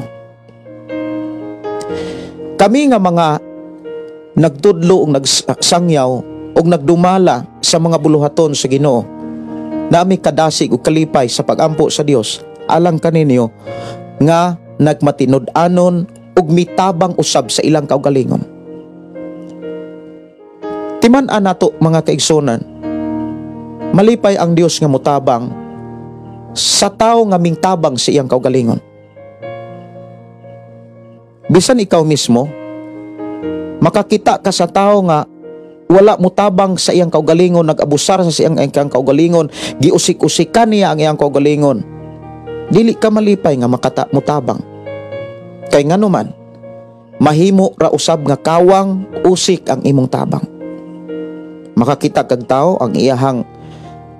Kami nga mga nagtudlo og nagsangyaw og nagdumala sa mga buluhaton sa Ginoo, nami kadasig og kalipay sa pagampo sa Dios alang kaninyo nga nagmatinud-anon ug mitabang usab sa ilang kaugalingon. Timan-an nato mga kaigsunan, malipay ang Dios nga mutabang sa tawo nga mingtabang sa iyang kaugalingon. Bisan ikaw mismo, makakita ka sa tawo nga wala mutabang sa iyang kaugalingon, nag-abusar sa iyang kaugalingon, giusik-usikan niya ang iyang kaugalingon, dili ka malipay nga mutabang. Kay nganuman, mahimo ra usab nga kawang usik ang imong tabang. Makakita kag tawo ang iyahang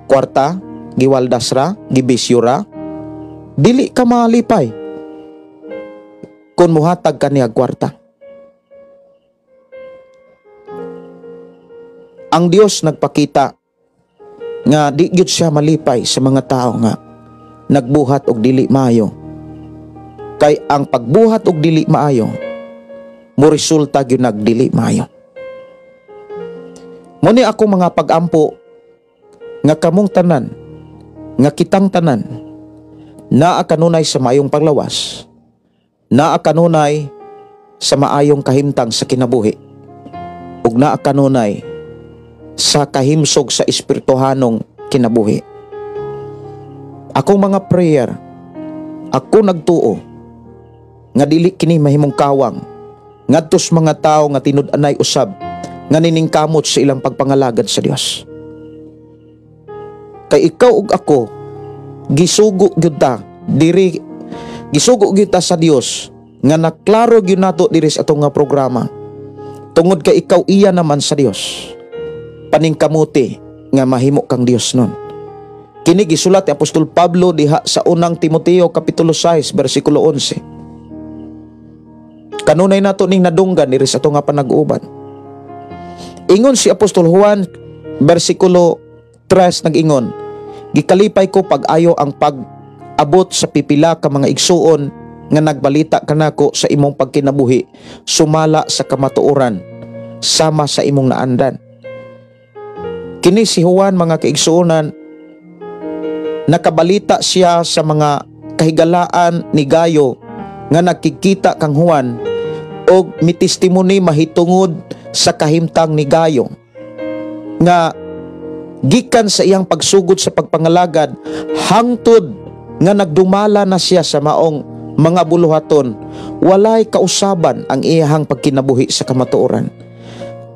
kwarta, giwaldas ra, gibisyo ra, dili ka malipay kung muhatag ka niya kwarta. Ang Dios nagpakita nga di gyud siya malipay sa mga tao nga nagbuhat og dili maayo. Kay ang pagbuhat og dili maayo mo resulta gyud nagdili maayo. Muni ako mga pagampo nga kamong tanan, nga kitang tanan, naa kanunay sa maayong paglawas, naa kanunay sa maayong kahimtang sa kinabuhi, ug naa kanunay sa kahimsog sa espirituhanong kinabuhi. Akong mga prayer, ako nagtuo nga dili kini mahimong kawang ngadtos mga tawo nga tinud-anay usab nga niningkamot sa ilang pagpangalagad sa Dios. Kay ikaw ug ako gisugo gyud ta diri, gisugo gyud ta sa Dios nga naklaro gyud nato diri sa atong nga programa, tungod kay ikaw iya naman sa Dios. Paningkamuti nga mahimo kang Dios nun. Kini gisulat ni Apostol Pablo diha sa unang Timoteo kapitulo 6 bersikulo 11. Kanunay nato ning nadunggan diri sa ato nga panag-uban. Ingon si Apostol Juan bersikulo 3 nag-ingon, gikalipay ko pag-ayo ang pag-abot sa pipila ka mga igsuon nga nagbalita kanako sa imong pagkinabuhi sumala sa kamatuoran sama sa imong naandan. Kini si Juan mga kaigsuonan, nakabalita siya sa mga kahigalaan ni Gayo nga nakikita kang Juan og mitestimony mahitungod sa kahimtang ni Gayo nga gikan sa iyang pagsugod sa pagpangalagad hangtod nga nagdumala na siya sa maong mga buluhaton, walay kausaban ang iyahang pagkinabuhi sa kamatuoran.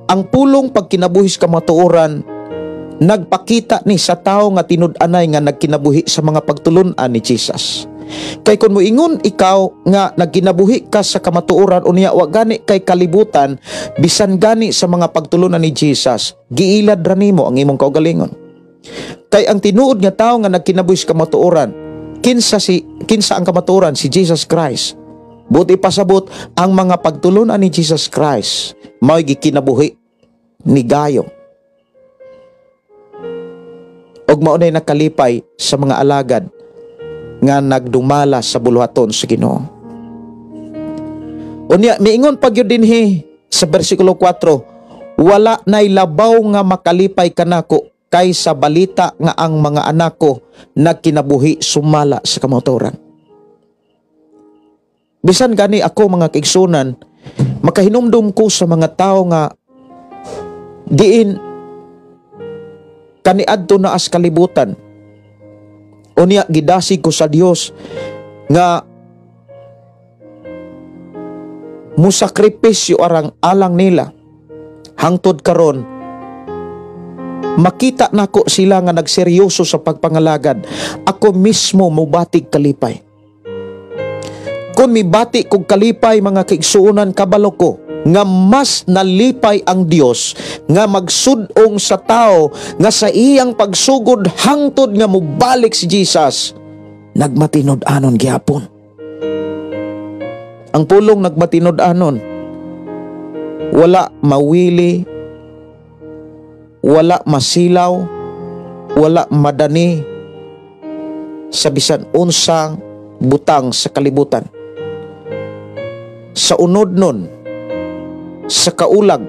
Ang pulong pagkinabuhi sa kamatuoran nagpakita ni sa tao nga tinud-anay nga nagkinabuhi sa mga pagtulun-an ni Jesus. Kay kung moingon ikaw nga nagkinabuhi ka sa kamatuoran unya wa gani kay kalibutan bisan gani sa mga pagtulunan ni Jesus, giilad ra nimo ang imong kaugalingon. Kay ang tinuod nga tao nga nagkinabuhi sa kamatuoran, kinsa ang kamatuoran? Si Jesus Christ. Buti pasabot ang mga pagtulunan ni Jesus Christ mao'y gikinabuhi ni Gayo. Og maunay nakalipay sa mga alagad nga nagdumala sa buluhaton sa Ginoo. Unya miingon pa gyud dinhi sa bersikulo 4, wala nay labaw nga makalipay kanako kaysa balita nga ang mga anak ko nagkinabuhi sumala sa kamatuoran. Bisan gani ako mga kaigsunan, makahinumdum ko sa mga tao nga diin kaniadto na as kalibutan. Unya gidasig ko sa Dios nga musakripisyo arang alang nila. Hangtod karon makita nako sila nga nagseryoso sa pagpangalagad. Ako mismo mubatig kalipay. Kung mibati kog kalipay mga kaigsuonan, kabalo ko nga mas nalipay ang Dios nga magsud-ong sa tao nga sa iyang pagsugod hangtod nga mobalik si Jesus, nagmatinud-anon gihapon. Ang pulong nagmatinud-anon, wala mawili, wala masilaw, wala madani sa bisan unsang butang sa kalibutan. Sa unod nun, sa kaulag,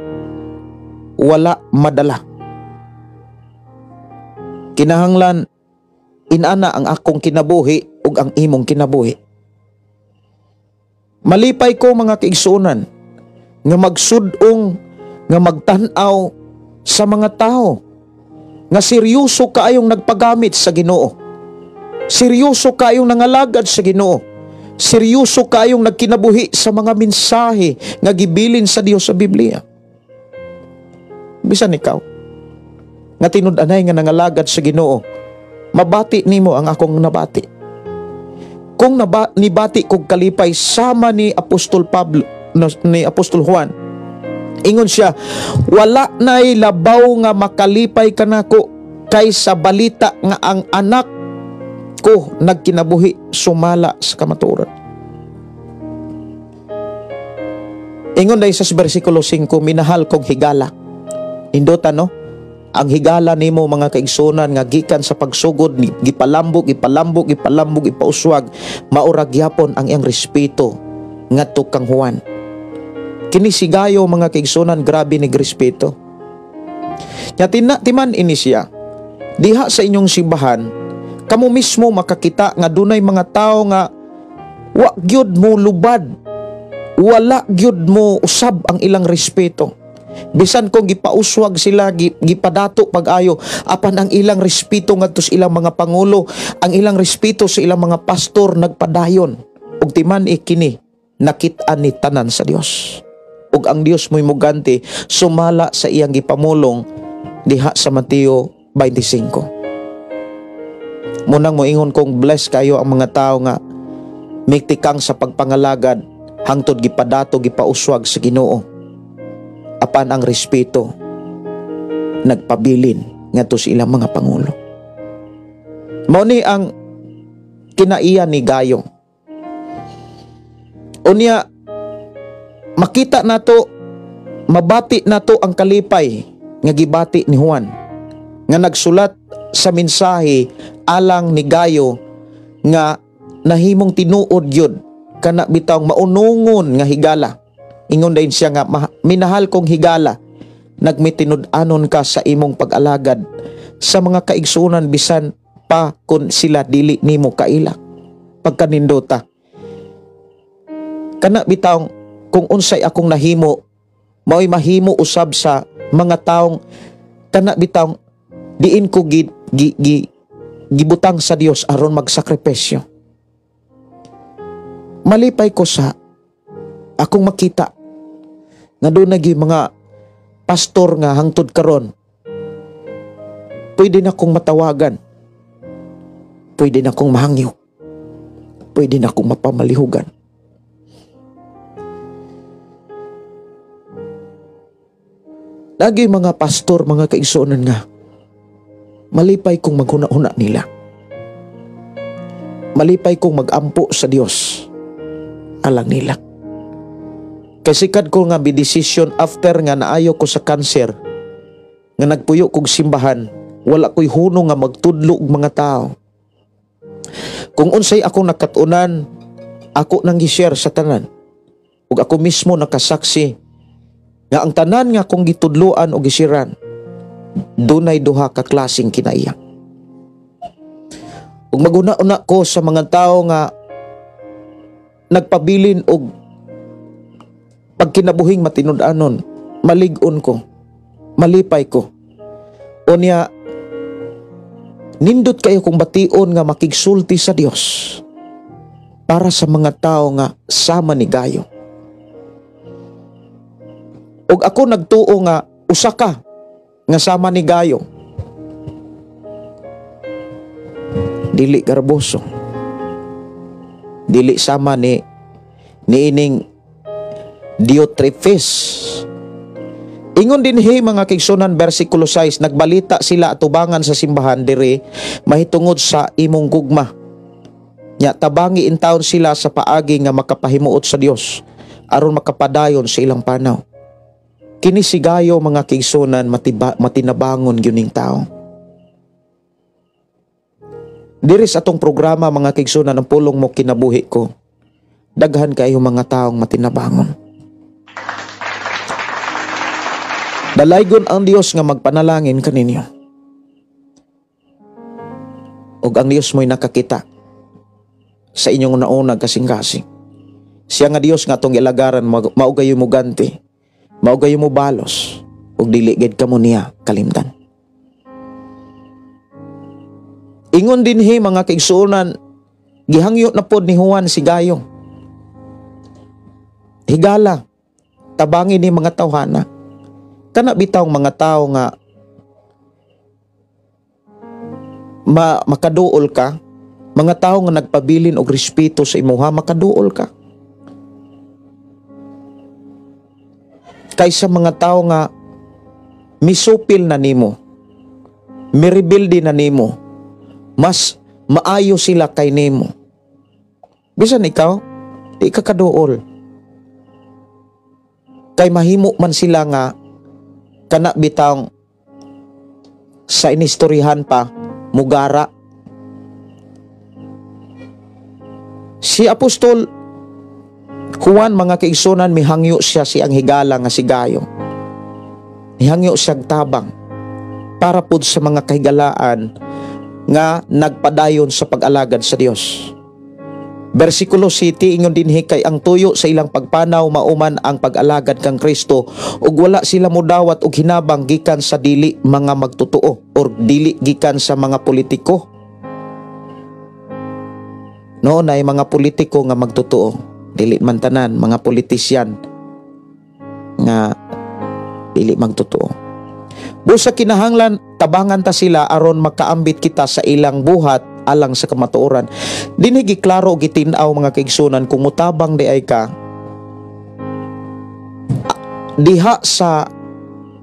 wala madala. Kinahanglan inana ang akong kinabuhi ug ang imong kinabuhi. Malipay ko mga kaigsuonan nga magsud-ong, nga magtan-aw sa mga tao nga seryoso kaayong nagpagamit sa Ginoo. Seryoso kaayong nangalagad sa Ginoo. Seryoso kaayong nagkinabuhi sa mga mensahe nga gibilin sa Dios sa Biblia. Bisan ikaw nga tinud-anay nga nangalagad sa Ginoo, mabati nimo ang akong nabati. Kung nibati kog kalipay sama ni Apostol Pablo, ni Apostol Juan, ingon siya, wala nay labaw nga makalipay kanako kaysa balita nga ang anak ko nagkinabuhi sumala sa kamatuoran. Ingon dahil sa bersikulo 5, minahal kog higala. Indota no? Ang higala nimo mga kaigsunan nga gikan sa pagsugod, gipalambog, gipalambog, gipalambog, ipauswag, maura gyapon ang iyang respeto ngadto kang Juan. Kini si Gayo mga kaigsunan, grabe ni respeto. Nya timan ini siya, diha sa inyong simbahan, kamo mismo makakita nga dunay mga tao nga wa gyud mo lubad, wala gyud mo usab ang ilang respeto. Bisan kung gipauswag sila, gipadato pag-ayo, apan ang ilang respeto ngadto sa ilang mga pangulo, ang ilang respeto sa ilang mga pastor nagpadayon. Ug timan ikini nakit-an ni tanan sa Dios. Ug ang Dios mo'y muganti sumala sa iyang gipamulong diha sa Mateo 25. Munang moingon kong bless kayo ang mga tao nga miktikang sa pagpangalagad hangtod gipadato gipauswag sa Ginoo. Apan ang respeto nagpabilin ngadto sa ilang mga pangulo. Mao ni ang kinaiya ni Gayo. Unya makita nato, mabati nato ang kalipay nga gibati ni Juan nga nagsulat sa mensahe alang ni Gayo nga nahimong tinuod yun kana bitawng maunungon nga higala. Ingon din siya nga minahal kong higala, nagmitinud-anon ka sa imong pag-alagad sa mga kaigsunan bisan pa kun sila dili nimo kaila. Pagkanindota kana bitawng kung unsay akong nahimo mao'y mahimo usab sa mga taong kana bitawng diin ko gibutang sa Dios aron magsakripisyo. Malipay ko sa akong makita nga doon nagi mga pastor nga hangtod karon pwede na kong matawagan, pwede na kong mahangyo, pwede na kong mapamalihugan. Lagi mga pastor, mga kaigsuonan nga malipay kong maghuna-huna nila. Malipay kong magampo sa Dios alang nila. Kasi kad ko nga bi-decision after nga naayo ko sa cancer, nga nagpuyo kog simbahan, wala ko'y huno nga magtudlo og mga tao. Kung unsay akong nakatunan, ako nang gi-share sa tanan. Ug ako mismo nakasaksi nga ang tanan nga akong gitudloan o gisiran, dunay duha ka klaseng kinaiya. Ug maguna-una ko sa mga tao nga nagpabilin og pagkinabuhing matinud-anon, malig-on ko, malipay ko. Unya, nindot kayo kung bation nga makigsulti sa Dios para sa mga tao nga sama ni Gayo. Ug ako nagtuo nga usa ka nga sama ni Gayo. Dili garboso. Dili sama ni niining Diotrephes. Ingon dinhi mga kaigsunan, versikulo 6, nagbalita sila atubangan sa simbahan diri mahitungod sa imong gugma. Nya tabangi intawon sila sa paagi nga makapahimuot sa Dios aron makapadayon sa ilang panaw. Kini si Gayo mga kaigsunan, matinabangon gyud ning tao. Diri sa atong programa mga kaigsunan, ang pulong mo kinabuhi ko. Daghan kayo mga taong matinabangon. Dalaygon ang Dios nga magpanalangin kaninyo. Og ang Dios mo'y nakakita sa inyong una-una kasing-kasing. Siya nga Dios nga atong ilagaran, mao gayo mo ganti, mao gayo mo balos, ug dili gid kamo niya kalimtan. Ingon dinhi mga kaigsuonan, gihangyo na pod ni Juan si Gayo. Higala, tabangi ni mga tawhana. Kana bitawng mga tao nga makaduol ka, mga tao nga nagpabilin og respeto sa imuha, makaduol ka. Kaysa mga tao nga misupil na nimo, mirebilde na nimo, mas maayo sila kay nimo. Bisan ikaw, di ka kaduol. Kay mahimo man sila nga kana bitang sa inistoryahan pa mugara. Si Apostol Juan mga kaigsunan, mihangyo siya siyang higala nga si Gayo. Mihangyo siyang tabang para pud sa mga kahigalaan nga nagpadayon sa pag-alagad sa Dios. Versikulo 7, ingon dinhi, kay ang tuyo sa ilang pagpanaw mauman ang pag-alagad kang Kristo ug wala sila modawat og hinabang gikan sa dili mga magtotoo or dili gikan sa mga politiko. Noon ay mga politiko nga magtotoo, dili man tanan mga politisyan nga dili magtotoo. Busa kinahanglan tabangan ta sila aron makaambit kita sa ilang buhat alang sa kamatuoran. Dinhi giklaro gitin-aw mga kaigsunan, kung mutabang di ay ka diha sa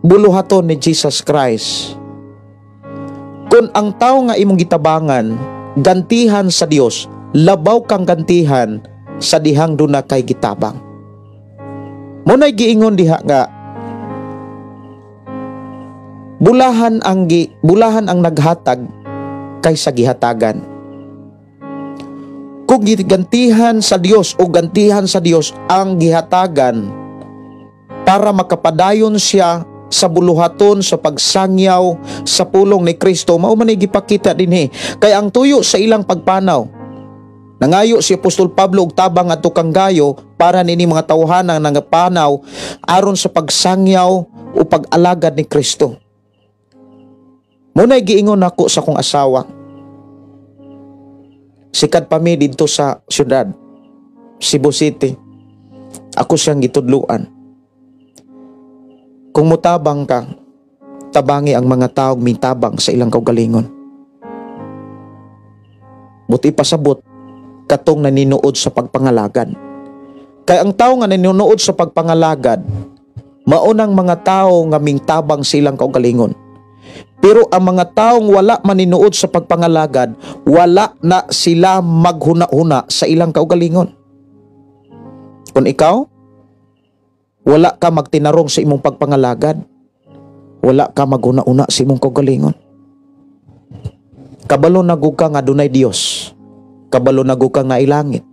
buluhaton ni Jesus Christ. Kung ang tao nga imong gitabangan gantihan sa Dios, labaw kang gantihan sa dihang duna kay gitabang. Munay giingon diha nga bulahan ang naghatag kaysa gihatagan. Kung gigantihan sa Dios o gantihan sa Dios ang gihatagan para makapadayon siya sa buluhaton sa pagsangyaw sa pulong ni Kristo, mao man gipakita dinhi kay ang tuyo sa ilang pagpanaw. Nangayo si Apostol Pablo og tabang adto kang Gayo para nini mga tawhana nga nangapanaw aron sa pagsangyaw o pag-alagad ni Kristo. Muna'y giingon nako sa akong asawa. Sikat pa mi didto sa syudad, Cebu City. Ako siyang gitudluan. Kung mutabang ka, tabangi ang mga taong mitabang sa ilang kaugalingon. Buti pasabot katong naninuod sa pagpangalagad. Kay ang tao nga naninuod sa pagpangalagad, maunang mga tao nga mingtabang sa ilang kaugalingon. Pero ang mga taong wala maninuod sa pagpangalagad, wala na sila maghuna-huna sa ilang kaugalingon. Kung ikaw, wala ka magtinarong sa imong pagpangalagad, wala ka maghuna-huna sa imong kaugalingon. Kabalo na gug ka nga dunay Dios. Kabalo na gud kang nailangit.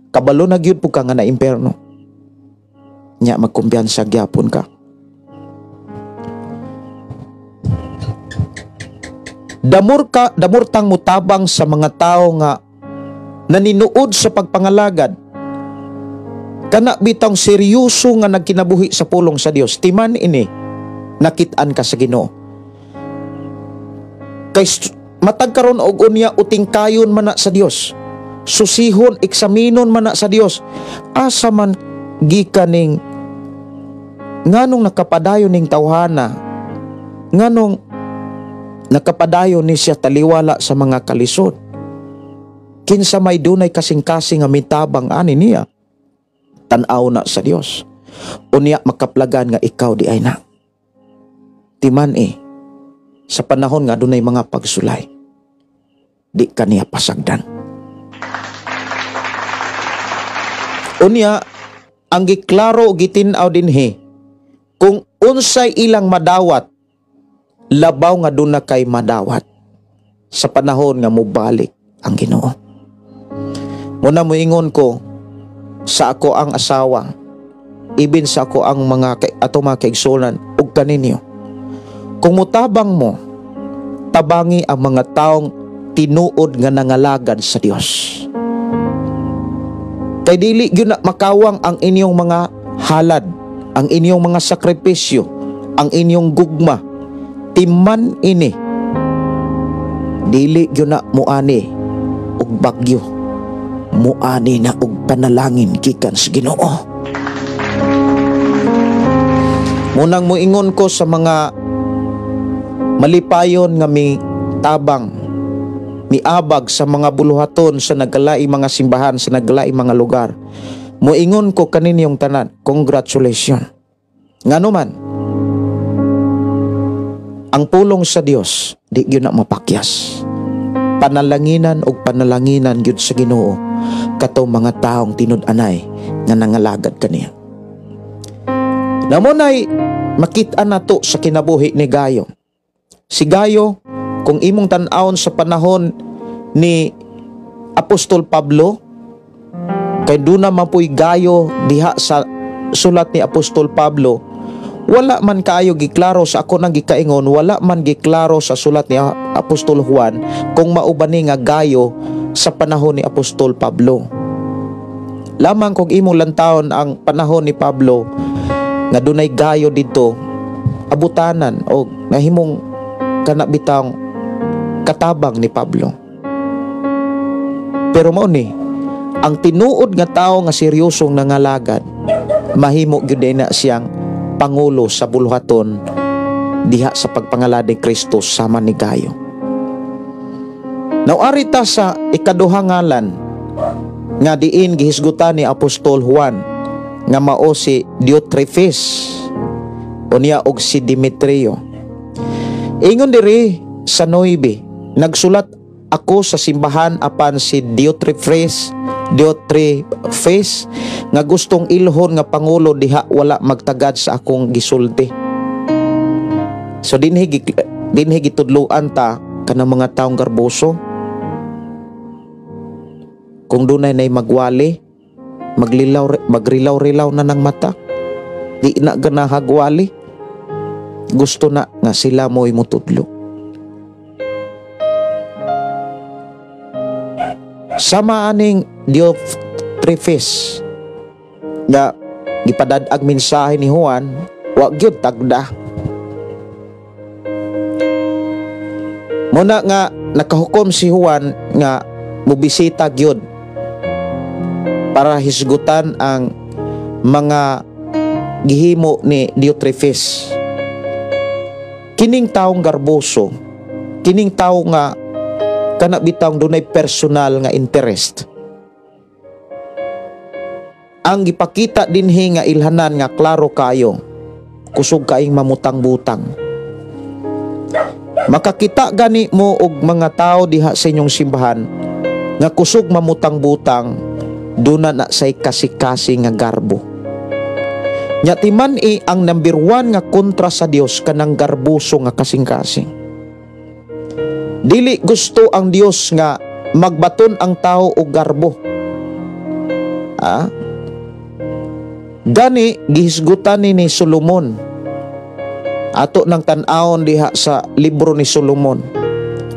Kabalo na gyud pud ka nga na imperno. Nya magkumpiyansa gyapon ka. Damur tang mutabang sa mga tao nga naninuod sa pagpangalagad. Kana bitang seryoso nga nagkinabuhi sa pulong sa Dios. Timan ini nakit-an ka sa Ginoo. Kay matag karon og unya uting kayon man na sa Dios. Susihon, eksaminon man na sa Dios. Asa man gikan ning nganong nakapadayon ning tawhana, nganong nakapadayon ni siya taliwala sa mga kalisod. Kinsa may dunay kasing-kasing nga mitabang ani niya, tan-aw na sa Dios. Unya makaplagan nga ikaw di ay na. Timan sa panahon nga dunay mga pagsulay, di kaniya pasagdan. Unya ang giklaro gitin-aw dinhi kung unsay ilang madawat, labaw nga duna kay madawat sa panahon nga mobalik ang Ginoo. Muna moingon ko sa ako ang asawa, ibin sa ako ang mga ato mga kaigsuonan ug kaninyo. Kung mutabang mo, tabangi ang mga taong tinuod nga nangalagad sa Dios. Kay dili gyud na makawang ang inyong mga halad, ang inyong mga sakripisyo, ang inyong gugma. Timan ini, dili gyud na muani og bagyo, muani na og panalangin gikan sa Ginoo. Munang moingon ko sa mga malipayon nga mi tabang, miabag sa mga buluhaton sa nagalaing mga simbahan, sa nagalaing mga lugar. Moingon ko kaninyong tanan, congratulations. Ngano man, ang pulong sa Dios di gyud na mapakyas. Panalanginan og panalanginan gyud sa Ginoo katong mga taong tinud-anay nga nangalagad kaniya. Namunay makit-an nato sa kinabuhi ni Gayo. Si Gayo, kung imong tan-awon sa panahon ni Apostol Pablo, kay duna man puy Gayo diha sa sulat ni Apostol Pablo, wala man kaayo giklaro sa ako nang gikaingon, wala man giklaro sa sulat ni Apostol Juan kung mauban ni nga Gayo sa panahon ni Apostol Pablo. Lamang kung imong lantawon ang panahon ni Pablo nga dunay Gayo didto, abutanan o nahimong kana bitang katabang ni Pablo. Pero mao ni ang tinuod nga tawo nga seryosong nangalagad, mahimo gyud na siyang pangulo sa buluhaton diha sa pagpangalad ni Kristo sama ni Gayo. Nawari ta sa ikaduha ngalan nga diin gihisgutan ni Apostol Juan nga mao si Diotrephes unya og si Demetrio. Ingon diri sa 9, nagsulat ako sa simbahan apan si Diotrephes nga gustong ilhon nga pangulo diha wala magtagad sa akong gisulti. So dinhi gitudloan ta kanang mga taong garboso. Kung dunay nay magwali, magrilaw-rilaw na ng mata, di na ganahagwali, gusto na nga sila mo'y mutudlo. Sama aning Diotrephes nga gipadad-ag mensahe ni Juan, wa gyud tagda. Muna nga nakahukom si Juan nga mobisita gyud para hisgutan ang mga gihimo ni Diotrephes. Kining taong garboso, kining tao nga kana bitawng dunay personal nga interest. Ang gipakita dinhi nga ilhanan nga klaro kayo, kusog kaing mamutang-butang. Makakita gani mo og mga tao diha sa inyong simbahan nga kusog mamutang-butang, duna na say kasikasi nga garbo. Nya timan ang number 1 nga kontra sa Dios kanang garboso nga kasing-kasing. Dili gusto ang Dios nga magbaton ang tao og garbo. Gani gihisgutan ni Solomon. Ato nang tan-awon diha sa libro ni Solomon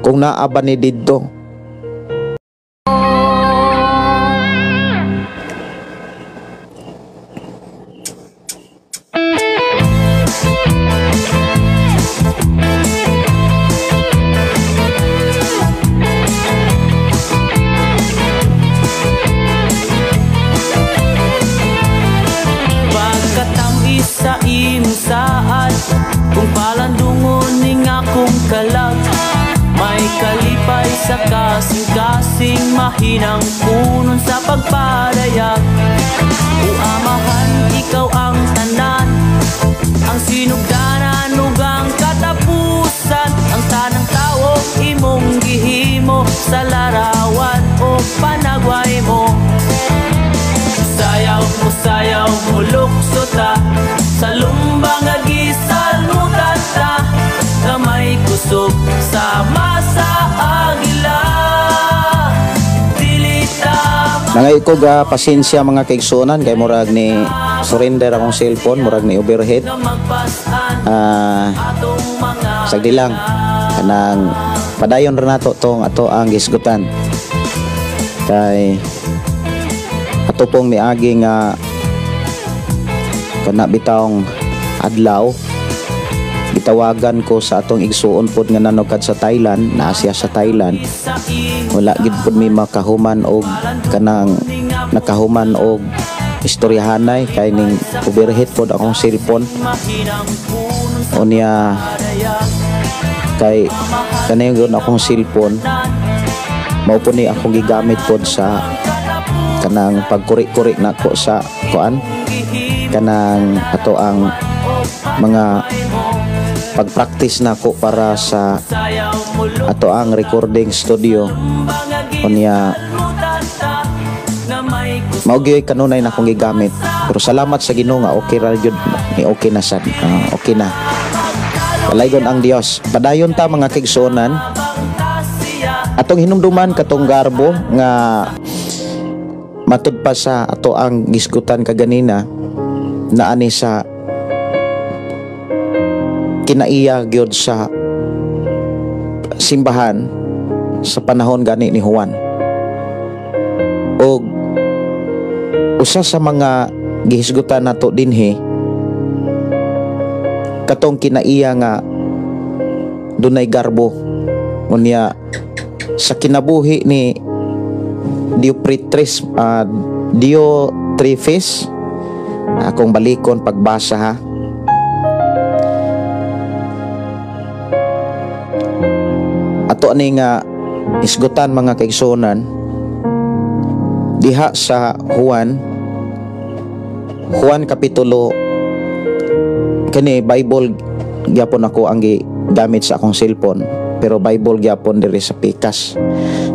kung naa ba ni didto. Sa imong saad, kung palandungon ning akong kalag, may kalipay sa kasing-kasing, mahinang punon sa pagpadayag. O Amahan, ikaw ang tanan, ang sinugdanan ug ang katapusan, ang tanang tawo imong gihimo sa larawan o panagway mo. Sayaw mo, sayaw mo, lukso ta, sa lumbang nga gisalmutan ta, nga may kusog sama sa agila. Dili ta Nangay ko ga pasensya mga kaigsuonan kay murag ni surrender akong cellphone, murag ni overheat. Sagdi lang kanang padayon ra nato tong ato ang gisgutan. Kay ato pong miagi nga kana bitawng adlaw, gitawagan ko sa atong igsuon pod nga nanukad sa Thailand, naa siya sa Thailand. Wala gid pod mi makahuman og kanang nakahuman og istoryahanay kay ning overheat pod akong cellphone. Unya kay kanayon gyud akong cellphone, mao po ni akong gigamit pod sa kanang pagkuri-kuri nako sa kuan, kanang ato ang mga pagpractice nako para sa ato ang recording studio. Unya mao gyud kanunay na akong gigamit, pero salamat sa Ginoo nga okay ra gyud ni, okay na sad. Okay na, palaygon ang Dios. Padayon ta mga kaigsuonan, atong hinumduman katong garbo nga matud pa sa ato ang gisgutan kaganina na ani sa kinaiya gyud sa simbahan sa panahon gani ni Juan. Og usa sa mga gihisgutan nato dinhi katong kinaiya nga dunay garbo. Unya sa kinabuhi ni Diotrephes, akong balikon pagbasa ha. Ato ani nga isgutan mga kaigsuonan diha sa Juan kapitulo, kani Bible gyapon ako ang gigamit sa akong cellphone, pero Bible gyapon diri sa pikas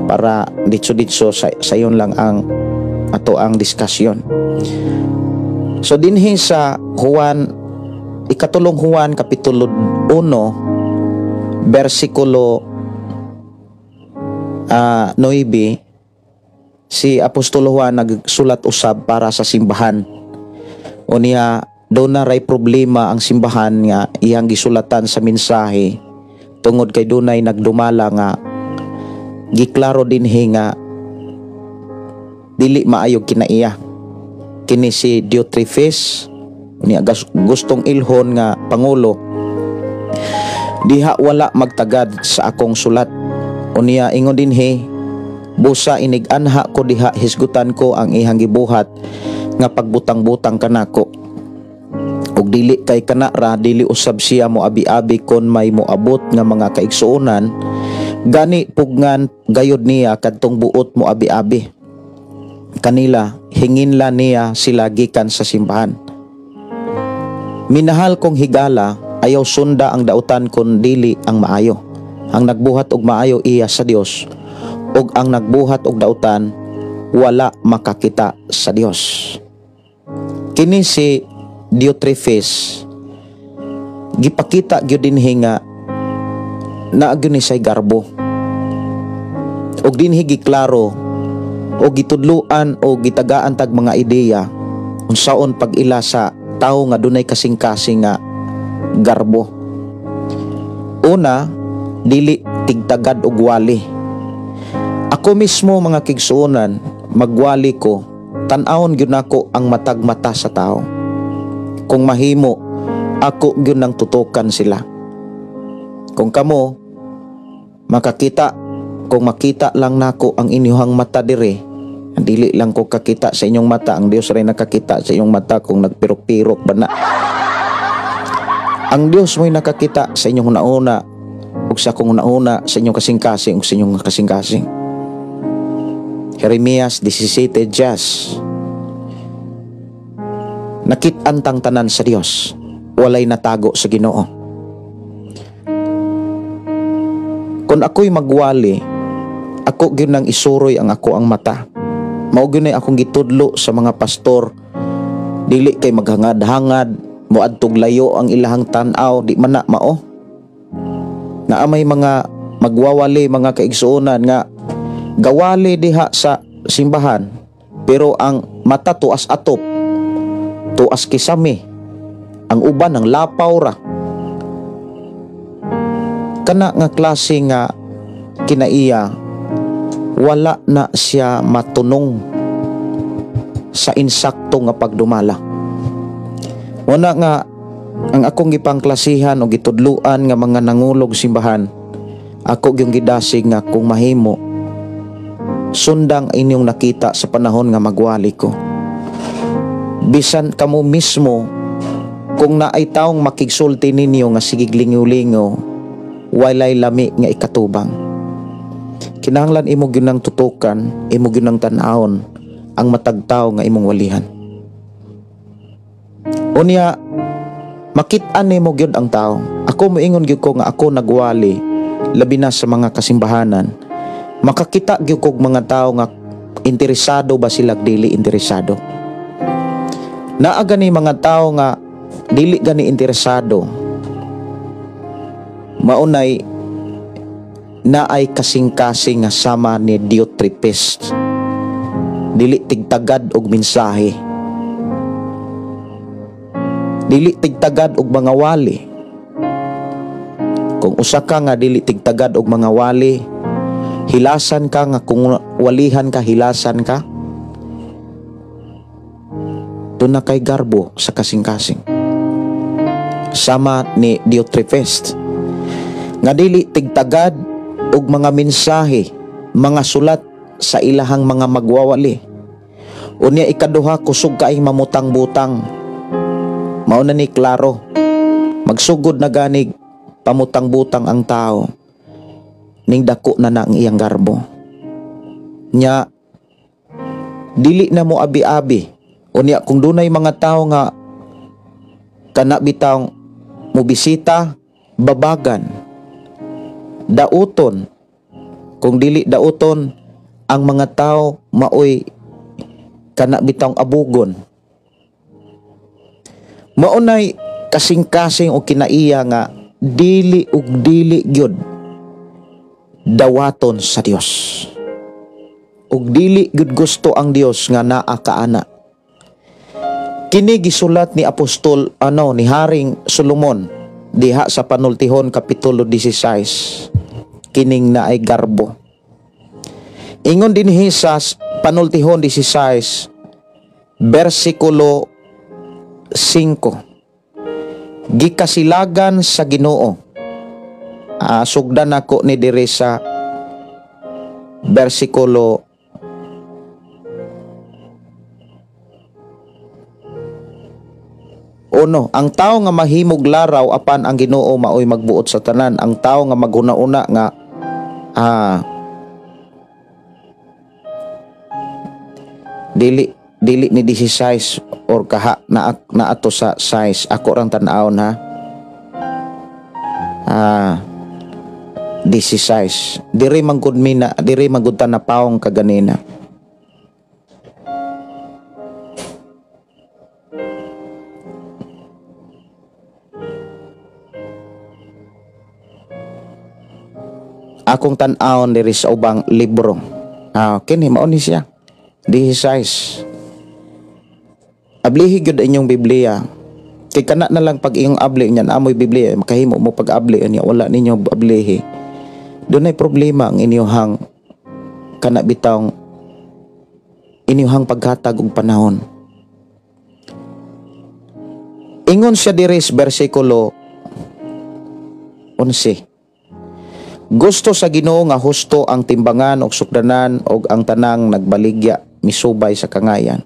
para ditso-ditso sayon lang ang ato ang diskusyon. So dinhi sa Juan, ikatulong Juan kapitulo 1 bersikulo 9, si Apostolo Juan nagsulat usab para sa simbahan. Unya doon na ray problema ang simbahan nga iyang gisulatan sa mensahe tungod kay dunay nagdumala nga giklaro dinhi nga dili maayo kinaiya. Kini si Diotrephes niya gustong ilhon nga pangulo, diha wala magtagad sa akong sulat. Unya ingon dinhi, busa inig-anha ko diha hisgutan ko ang ihang gibuhat nga pagbutang-butang kanako. Ug dili kay kana ra, dili usab siya mo abi-abi kon may moabot nga mga kaigsuonan, gani pugnan gayod niya kadtong buot mo abi-abi kanila, hinginla niya sila gikan sa simbahan. Minahal kong higala, ayaw sunda ang dautan kon dili ang maayo. Ang nagbuhat og maayo iya sa Dios, ug ang nagbuhat og dautan wala makakita sa Dios. Kini si Diotrephes gipakita gyud dinhi nga naa gyud ni say garbo. Og dinhi giklaro o gitudluan o gitagaan tag mga ideya unsaon pag-ila sa tawo nga dunay kasing-kasing nga garbo. Una, dili tigtagad og wali. Ako mismo mga kigsuonan, magwali ko, tan-awon gyud nako ang matag mata sa tao. Kung mahimo, ako gyud nang tutukan sila. Kung kamo makakita, kung makita lang nako ang inyong mata dire, dili lang ko kakita sa inyong mata, ang Dios ray nakakita sa inyong mata kung nagpirok-pirok ba na. Ang Dios mo'y nakakita sa inyong una-una ug sa akong una-una, sa inyong kasing-kasing ug sa inyong kasing-kasing. Jeremias 17:10. Nakit-an tang tanan sa Dios, walay natago sa Ginoo. Kung ako'y magwali, ako gyud nang isuroy ang ako ang mata. Mao gyud nay akong gitudlo sa mga pastor, dili kay maghangad-hangad, moadtog layo ang ilahang tan-aw, di man na mao. Naa may mga magwawali, mga kaigsuonan nga gawali diha sa simbahan, pero ang mata tuas atop, tuas kisami, ang uban ang lapaw ra. Kana nga klase nga kinaiya, wala na siya matunong sa insakto nga pagdumala. Wala nga ang akong gipangklasihan o gitudluan nga mga nangulog simbahan, ako gyung gidasig nga kung mahimo, sundang inyong nakita sa panahon nga magwali ko. Bisan kamo mismo, kung naay taong makigsulti ninyo nga sigig lingaw-lingaw, walay lami nga ikatubang. Kinahanglan imo gyud nang tutukan, imo gyud nang tan-awon ang matag tawo nga imong walihan. Unya, makit-an nimo gyud ang tawo. Ako moingon gyud ko nga ako nagwali, labi na sa mga kasimbahanan. Makakita gyud kog mga tawo nga interesado ba sila, dili interesado. Naa gani mga tawo nga dili gani interesado. Maunay naay kasing-kasing nga sama ni Diotrepes. Dili tigtagad og mensahe. Dili tigtagad og mga wali. Kung usa ka nga dili tigtagad og mga wali, hilasan ka nga kung walihan ka, hilasan ka. Doon na kay garbo sa kasing-kasing. Sama ni Diotrepes nga dili tigtagad og mga mensahe, mga sulat sa ilahang mga magwawali. Unya ikaduha, kusog kaayong mamutang-butang. Mao na ni klaro, magsugod na ganig pamutang-butang ang tao, ning dako na na ang iyang garbo. Nya dili na mo abi-abi. Unya kung dunay mga tao nga kana bitawng mobisita, babagan, dauton. Kung dili dauton ang mga tao, maoy kana bitawng abugon. Maunay kasing-kasing o kinaiya nga dili ug dili gyud dawaton sa Dios. Ug dili gyud gusto ang Dios nga naa kaana. Kini gisulat ni Apostol ni Haring Solomon diha sa Panultihon kapitulo 16. Kining naay garbo. Ingon dinhi sa Panultihon 16 bersikulo 5. Gikasilagan sa Ginoo. Sugdan ako ni diri sa bersikulo 1. Ang tao nga mahimog laraw apan ang Ginoo maoy magbuot sa tanan. Ang tao nga maghuna-una nga dili ni 16 or kaha na ato sa size. Ako rang tan-awon ha. 16. Diri manggod mina, diri manggod ta na paong kaganina. Akong tan-awon diri sa ubang libro. Kini mao ni siya. 16. Ablihi gyud inyong Biblia. Kay kana na lang pag iyong abli niyan amoy Biblia, makahimo mo pag abli niya, wala ninyo ablihi. Dunay problema ang inyuhang kana bitawng inyuhang paghatag og panahon. Ingon siya diri sa bersikulo 11. Gusto sa Ginoo nga husto ang timbangan og sukdanan og ang tanang nagbaligya misubay sa kangayan.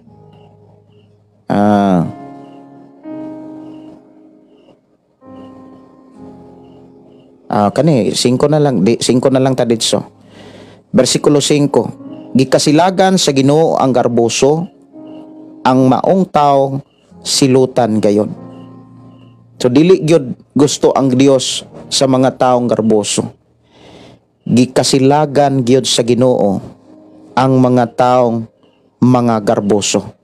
Kani 5 na lang, di 5 na lang ta ditso. Bersikulo 5. Gikasilagan sa Ginoo ang garboso, ang maong tawo silutan gayon. So dili gyud gusto ang Dios sa mga taong garboso. Gikasilagan gyud sa Ginoo ang mga taong mga garboso.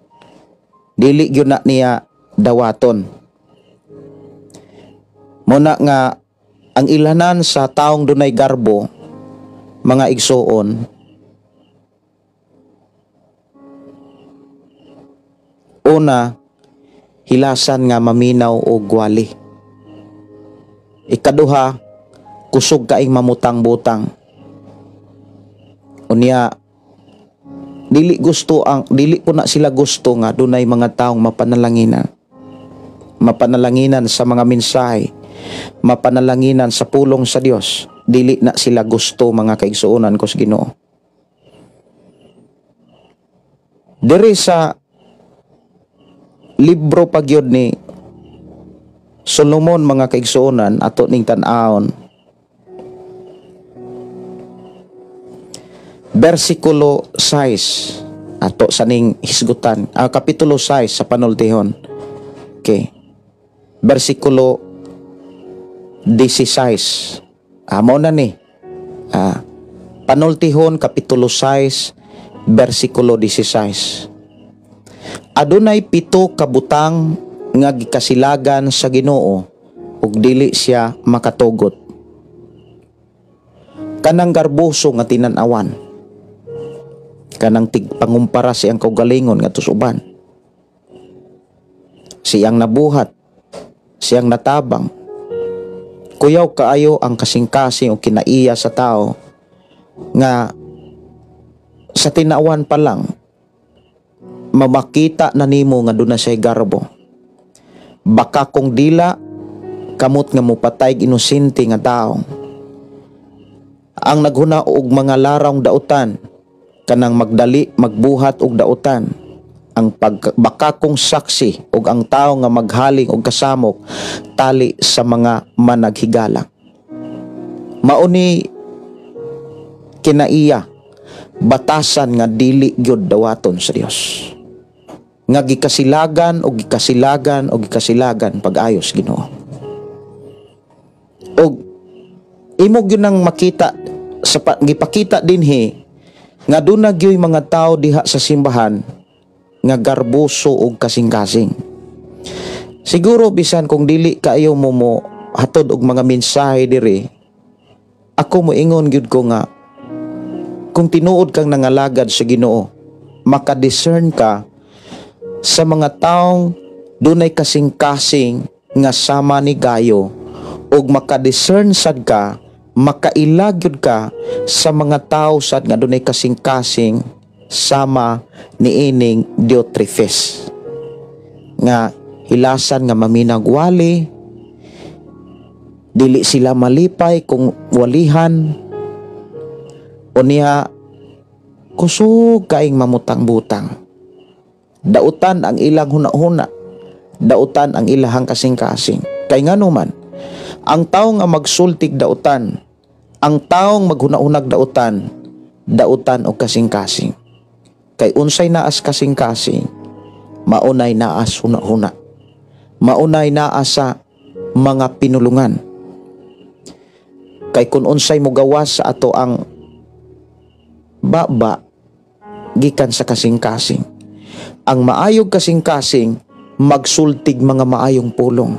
Dili gyud na niya dawaton. Muna nga ang ilanan sa taong dunay garbo, mga igsuon, una, hilasan nga maminaw o gwali. Ikaduha, kusog kaing mamutang-butang. Unya, dili po na sila gusto nga dunay mga taong mapanalanginan. Mapanalanginan sa mga mensahe, mapanalanginan sa pulong sa Dios. Dili na sila gusto, mga kaigsuonan ko sa Ginoo. Diri sa libro pagyod ni Solomon, mga kaigsuonan, ato ning tan-awon. Bersikulo 6 ato sa ning hisgutan, kapitulo 6 sa panultihon. Okay. Bersikulo 16. Amo na ni. Panultihon kapitulo 6 bersikulo 16. Adunay 7 ka butang nga gikasilagan sa Ginoo ug dili siya makatugot. Kanang garboso nga tinan-awan, kanang tigpangumpara siyang kaugalingon ngadto sa uban, siyang nabuhat, siyang natabang. Kuyaw kaayo ang kasing-kasing o kinaiya sa tao nga sa tinawan pa lang mamakita na nimo nga doon na siya'y garbo. Baka kung dila kamot nga mupatay inosente nga tao. Ang naghuna og mga larawng dautan, kanang magdali magbuhat og dautan, ang baka kung saksi og ang tao nga maghaling og kasamok tali sa mga managhigala. Mauni kinaiya batasan nga dili gyud dawaton sa Dios. Nga gikasilagan og gikasilagan og gikasilagan pag-ayos Ginoo. Og imo gyud nang makita sa gipakita dinhi nga duna gyud mga tao diha sa simbahan nga garboso og kasing-kasing. Siguro bisan kung dili kaayo mo mo hatod og mga mensahe diri, ako moingon gyud ko nga kung tinuod kang nangalagad sa Ginoo, maka-discern ka sa mga taong dunay kasing-kasing nga sama ni Gayo, ug maka-discern sad ka, makaila gyud ka sa mga tao sad nga dunay kasing-kasing sama niining Diotrephes, nga hilasan nga maminagwali, dili sila malipay kung walihan, unya kusog kaing mamutang-butang. Dautan ang ilang huna-huna, dautan ang ilahang kasing-kasing. Kay ngano man, ang tawo nga magsultig dautan, ang taong maghuna-hunag dautan, dautan og kasing-kasing. Kay unsay naas kasing-kasing, maunay naas huna-huna, maunay naa sa mga pinulungan. Kay kun unsay mogawas sa ato ang baba gikan sa kasing-kasing. Ang maayog kasing-kasing magsultig mga maayong pulong.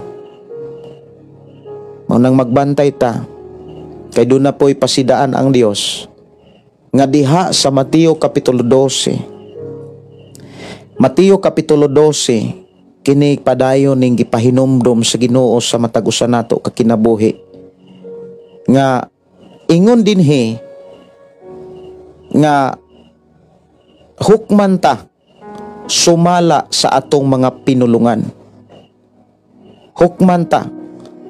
Mao nang magbantay ta, Kay doon na po'y pasidaan ang Dios nga diha sa Mateo Kapitulo 12. Mateo Kapitulo 12, kini padayon ning gipahinumdom sa Ginoo sa matag usa nato ka kinabuhi. Nga ingon dinhi nga hukman ta sumala sa atong mga pinulungan. Hukman ta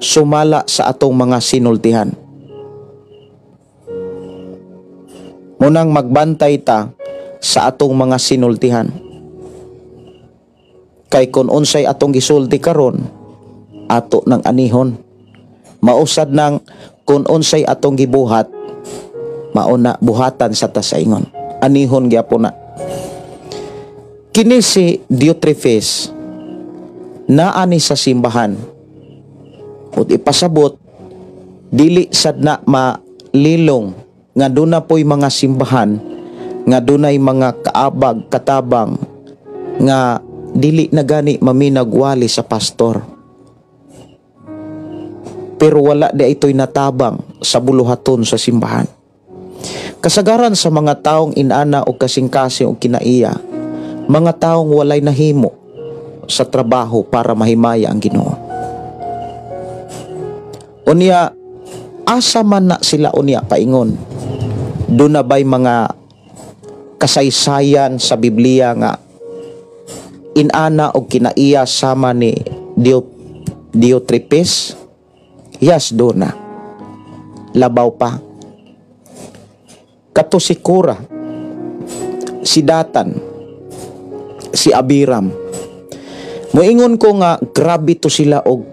sumala sa atong mga sinultihan. Munang magbantay ta sa atong mga sinultihan. Kay kun unsay atong gisulti karon, ato nang anihon. Mausad nang kun unsay atong gibuhat, mauna buhatan sa tasaingon. Anihon gyapon na. Kini si Diotrephes naani sa simbahan. Ug ipasabot dili sad na malilong nga duna po'y mga simbahan nga dunay mga kaabag katabang nga dili na gani maminagwali sa pastor. Pero wala di ito'y natabang sa buluhaton sa simbahan. Kasagaran sa mga taong inana o kasing-kasing o kinaiya, mga taong walay nahimo sa trabaho para mahimaya ang Ginoo. Unya, asa man na sila unya paingon? Doon na ba'y mga kasaysayan sa Biblia nga inana o kinaiya sama ni Diotrephes? Yes, doon na. Labaw pa. Kato si Kora, si Datan, si Abiram. Moingon ko nga grabe to sila og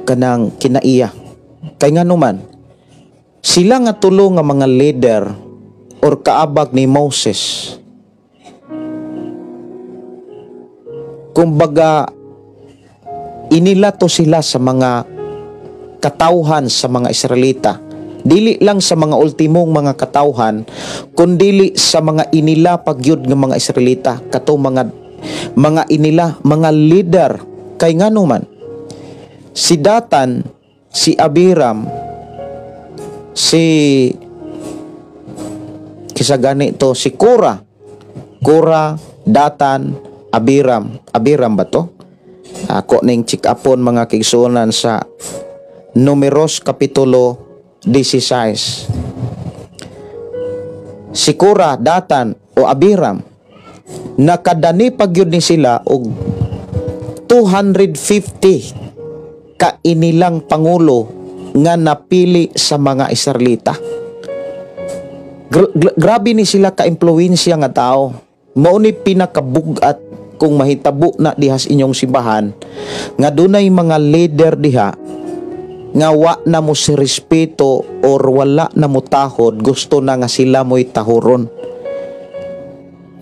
kanang kinaiya. Kay nganuman, sila nga tulo nga mga leader or kaabag ni Moses. Kumbaga, inila to sila sa mga katawhan sa mga Israelita. Dili lang sa mga ultimong mga katawhan, kundili sa mga inila pagyud nga mga Israelita, kato mga inila, mga leader. Kay nganuman, si Datan, si Abiram, si kisa gani to, si Kora, Datan, Abiram. Abiram ba to? Ako ning check-upon mga kaigsuonan sa Numeros Kapitulo 16. Si Kora, Datan o Abiram, nakadani pagyud ni sila og 250 ka inilang pangulo nga napili sa mga Israelita. Grabe ni sila ka-impluwensya nga tao. Mao ni pinakabugat kung mahitabo na diha sa inyong simbahan nga dunay mga leader diha nga wa na mo si respeto or wala na mo tahod, gusto na nga sila mo'y tahuron.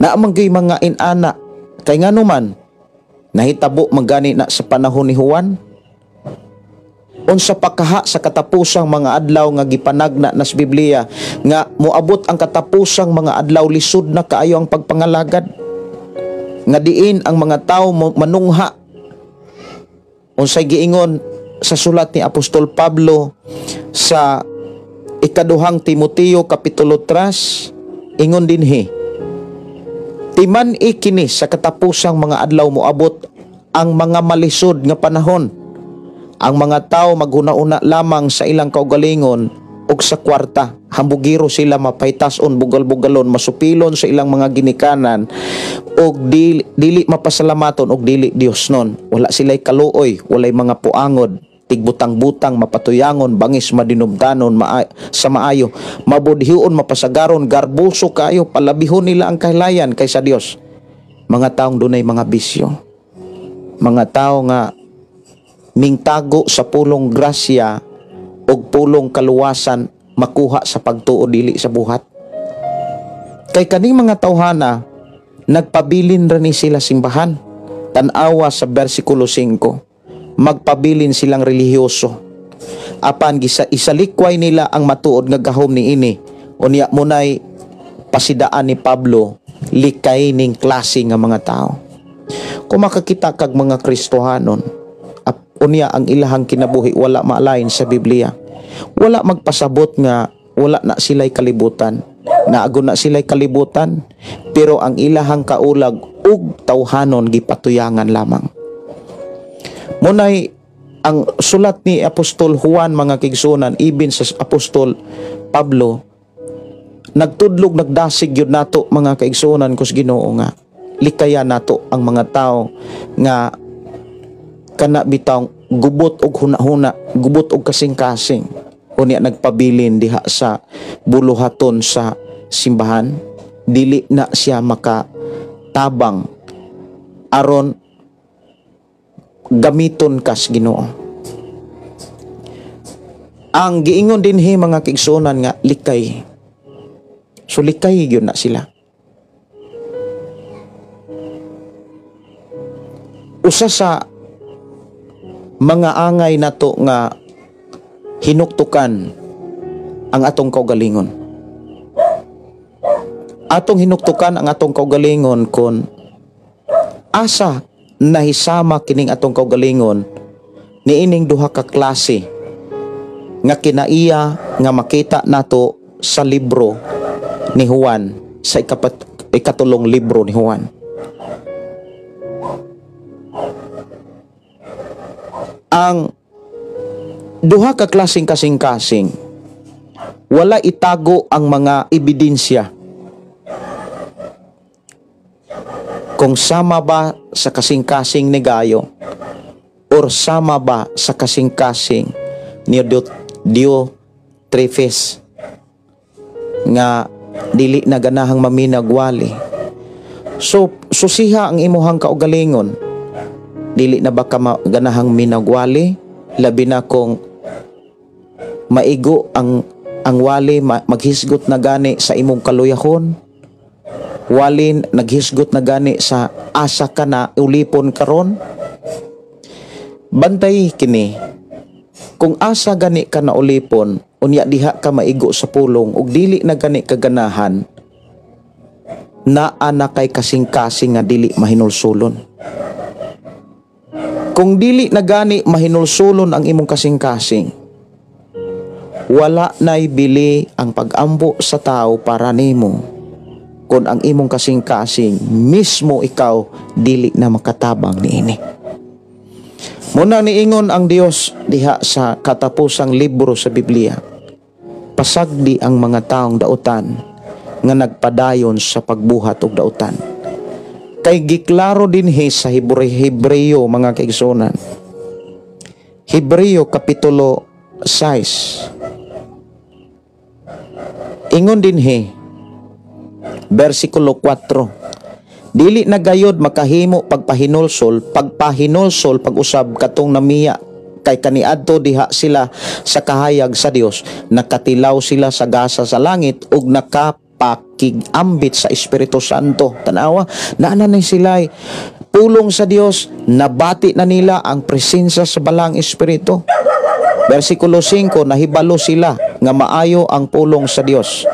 Naamang kay mga inana, kay nganuman nahitabo magani na sa panahon ni Juan. Unsa pakaha sa katapusang mga adlaw nga gipanagna nas Biblia nga moabot ang katapusang mga adlaw, lisod na kaayo ang pagpangalagad nga diin ang mga tawo manungha. Unsay giingon sa sulat ni Apostol Pablo sa ikaduhang Timoteo Kapitulo 3, ingon dinhi, timan ikini sa katapusang mga adlaw moabot ang mga malisod nga panahon. Ang mga tao maghuna-una lamang sa ilang kaugalingon ug sa kwarta. Hambugiro sila, mapaytason, bugal-bugalon, masupilon sa ilang mga ginikanan og dili mapasalamaton og dili Dios nun. Wala sila'y kaluoy, walay mga puangod, tigbutang-butang, mapatuyangon, bangis, madinubdanon, sa maayo, mabudhion, mapasagaron, garbuso kayo, palabihon nila ang kahilayan kaysa Dios. Mga taong dunay mga bisyo, mga tao nga mingtago sa pulong grasya og pulong kaluwasan makuha sa pagtuo dili sa buhat. Kay kaning mga tawhana nagpabilin ra ni sila simbahan. Tan-awa sa bersikulo 5, magpabilin silang relihiyoso. Apan gisa isalikway nila ang matuod nga gahom niini. Unya munay pasidaan ni Pablo likay ning klase nga mga tao. Kung makakita kag mga Kristohanon, unya ang ilahang kinabuhi wala maalain sa Biblia. Wala magpasabot nga wala na sila'y kalibutan. Naago na sila'y kalibutan, pero ang ilahang kaulag ug tawhanon gipatuyangan lamang. Munay ang sulat ni Apostol Juan, mga kaigsuonan, ibin sa Apostol Pablo, nagtudlog, nagdasig yun nato, mga kaigsuonan kus Ginoo, nga likaya nato ang mga tao nga kana bitaw gubot og huna-huna, gubot og kasing-kasing, unya nagpabilin diha sa buluhaton sa simbahan, dili na siya makatabang aron gamiton kas Ginoo. Ang giingon dinhi, mga kaigsuonan, nga likay. So likay gyud na sila. Usa sa mga angay nato nga hinuktukan ang atong kaugalingon. Atong hinuktukan ang atong kaugalingon kon asa nahisama kining atong kaugalingon niining duha ka klase nga kinaiya nga makita nato sa libro ni Juan, sa ikatulong libro ni Juan. Ang duha ka klaseng kasing-kasing, wala itago ang mga ebidensya kung sama ba sa kasing-kasing ni Gayo or sama ba sa kasing-kasing ni Diotrefes nga dili na ganahang maminagwali. So susiha ang imuhang kaugalingon, dili na ba ka ganahang minagwali, labi na kung maigo ang wali, maghisgot na gani sa imong kaluyahon, walin naghisgot na gani sa asa ka na ulipon karon. Bantay kini, kung asa gani ka na ulipon, unya diha ka maigo sa pulong ug dili na gani kaganahan, naa na kay kasing-kasing nga dili mahinulsulon. Kung dili na gani mahinulsulon ang imong kasing-kasing, wala na'y bili ang pag-ambo sa tao para nimo kung ang imong kasing-kasing mismo ikaw dili na makatabang niini. Muna niingon ang Dios diha sa katapusang libro sa Biblia, pasagdi ang mga taong dautan nga nagpadayon sa pagbuhat og dautan. Kay giklaro dinhi sa Hebreo, mga kaigsuonan. Hebreo kapitulo 6. Ingon dinhi versikulo 4. Dili na gayod makahimo pagpahinulsol pag-usab katong namiya kay kaniadto diha sila sa kahayag sa Dios, nakatilaw sila sa gasa sa langit ug nakapakigambit sa Espiritu Santo. Tanawa, naa na sila pulong sa Dios, nabati na nila ang presensya sa Balang Espiritu. Versikulo 5, nahibalo sila nga maayo ang pulong sa Dios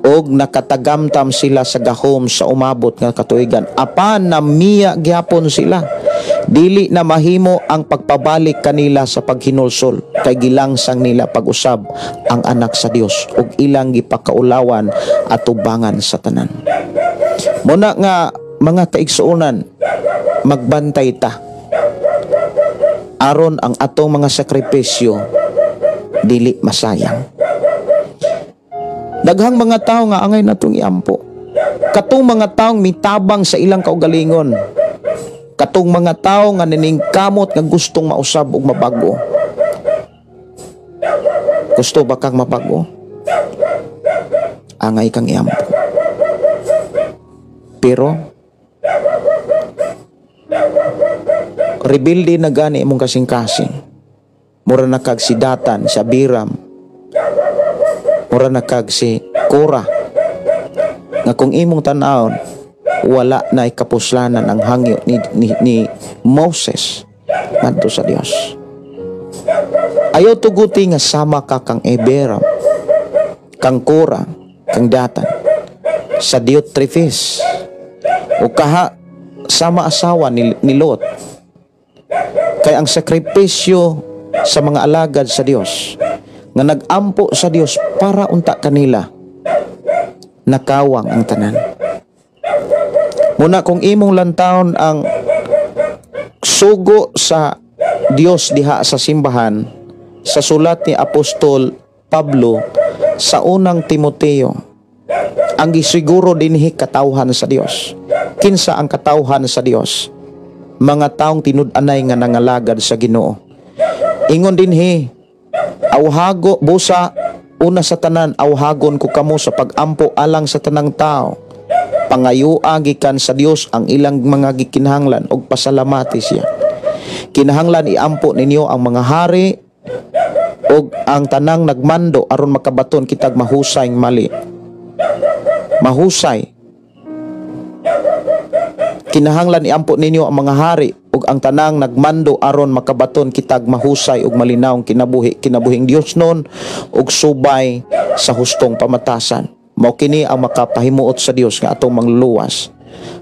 og nakatagamtam sila sa gahom sa umabot nga katuigan. Apan namiya gyapon sila, dili na mahimo ang pagpabalik kanila sa paghinulsol kay gilangsang nila pag-usab ang anak sa Dios ug ilang gipakaulawan at tubangan sa tanan. Muna nga mga kaigsuonan, magbantay ta aron ang atong mga sakripisyo dili masayang. Daghang mga tao nga angay natong iampo. Katong mga taong mitabang sa ilang kaugalingon. Katong mga tao nga niningkamot nga gustong mausab ug mabago. Gusto ba kang mabago? Angay kang iampo. Pero rebelde na gani imong kasing-kasing. Mura na kag si Datan, si Abiram. Mura na kag si Kora. Nga kung imong tan-awon, wala na ikapuslanan ang hangyo ni Moses ngadto sa Dios. Ayaw tuguti nga sama ka kang Abiram, kang Kora, kang Datan, sa Diotrefes, o kaha sama asawa ni Lot. Kay ang sakripisyo sa mga alagad sa Dios, nga nag-ampo sa Dios para unta kanila, nakawang ang tanan. Muna kung imong lantawon ang sugo sa Dios diha sa simbahan, sa sulat ni Apostol Pablo sa unang Timoteo, ang gisiguro dinhi katawhan sa Dios. Kinsa ang katawhan sa Dios? Mga taong tinud-anay nga nangalagad sa Ginoo. Ingon dinhi, awhago busa una sa tanan, awhagon ko kamo sa pagampo alang sa tanang tao. Pangayua gikan sa Dios ang ilang mga gikinahanglan og pasalamati siya. Kinahanglan iampo ninyo ang mga hari og ang tanang nagmando aron makabaton kitag mahusay mali. Mahusay. Kinahanglan iampo ninyo ang mga hari ug ang tanang nagmando aron makabaton kitag mahusay ug malinawong kinabuhi, kinabuhing Dios nun ug subay sa hustong pamatasan. Mao kini ang makapahimuot sa Dios nga atong mangluluwas.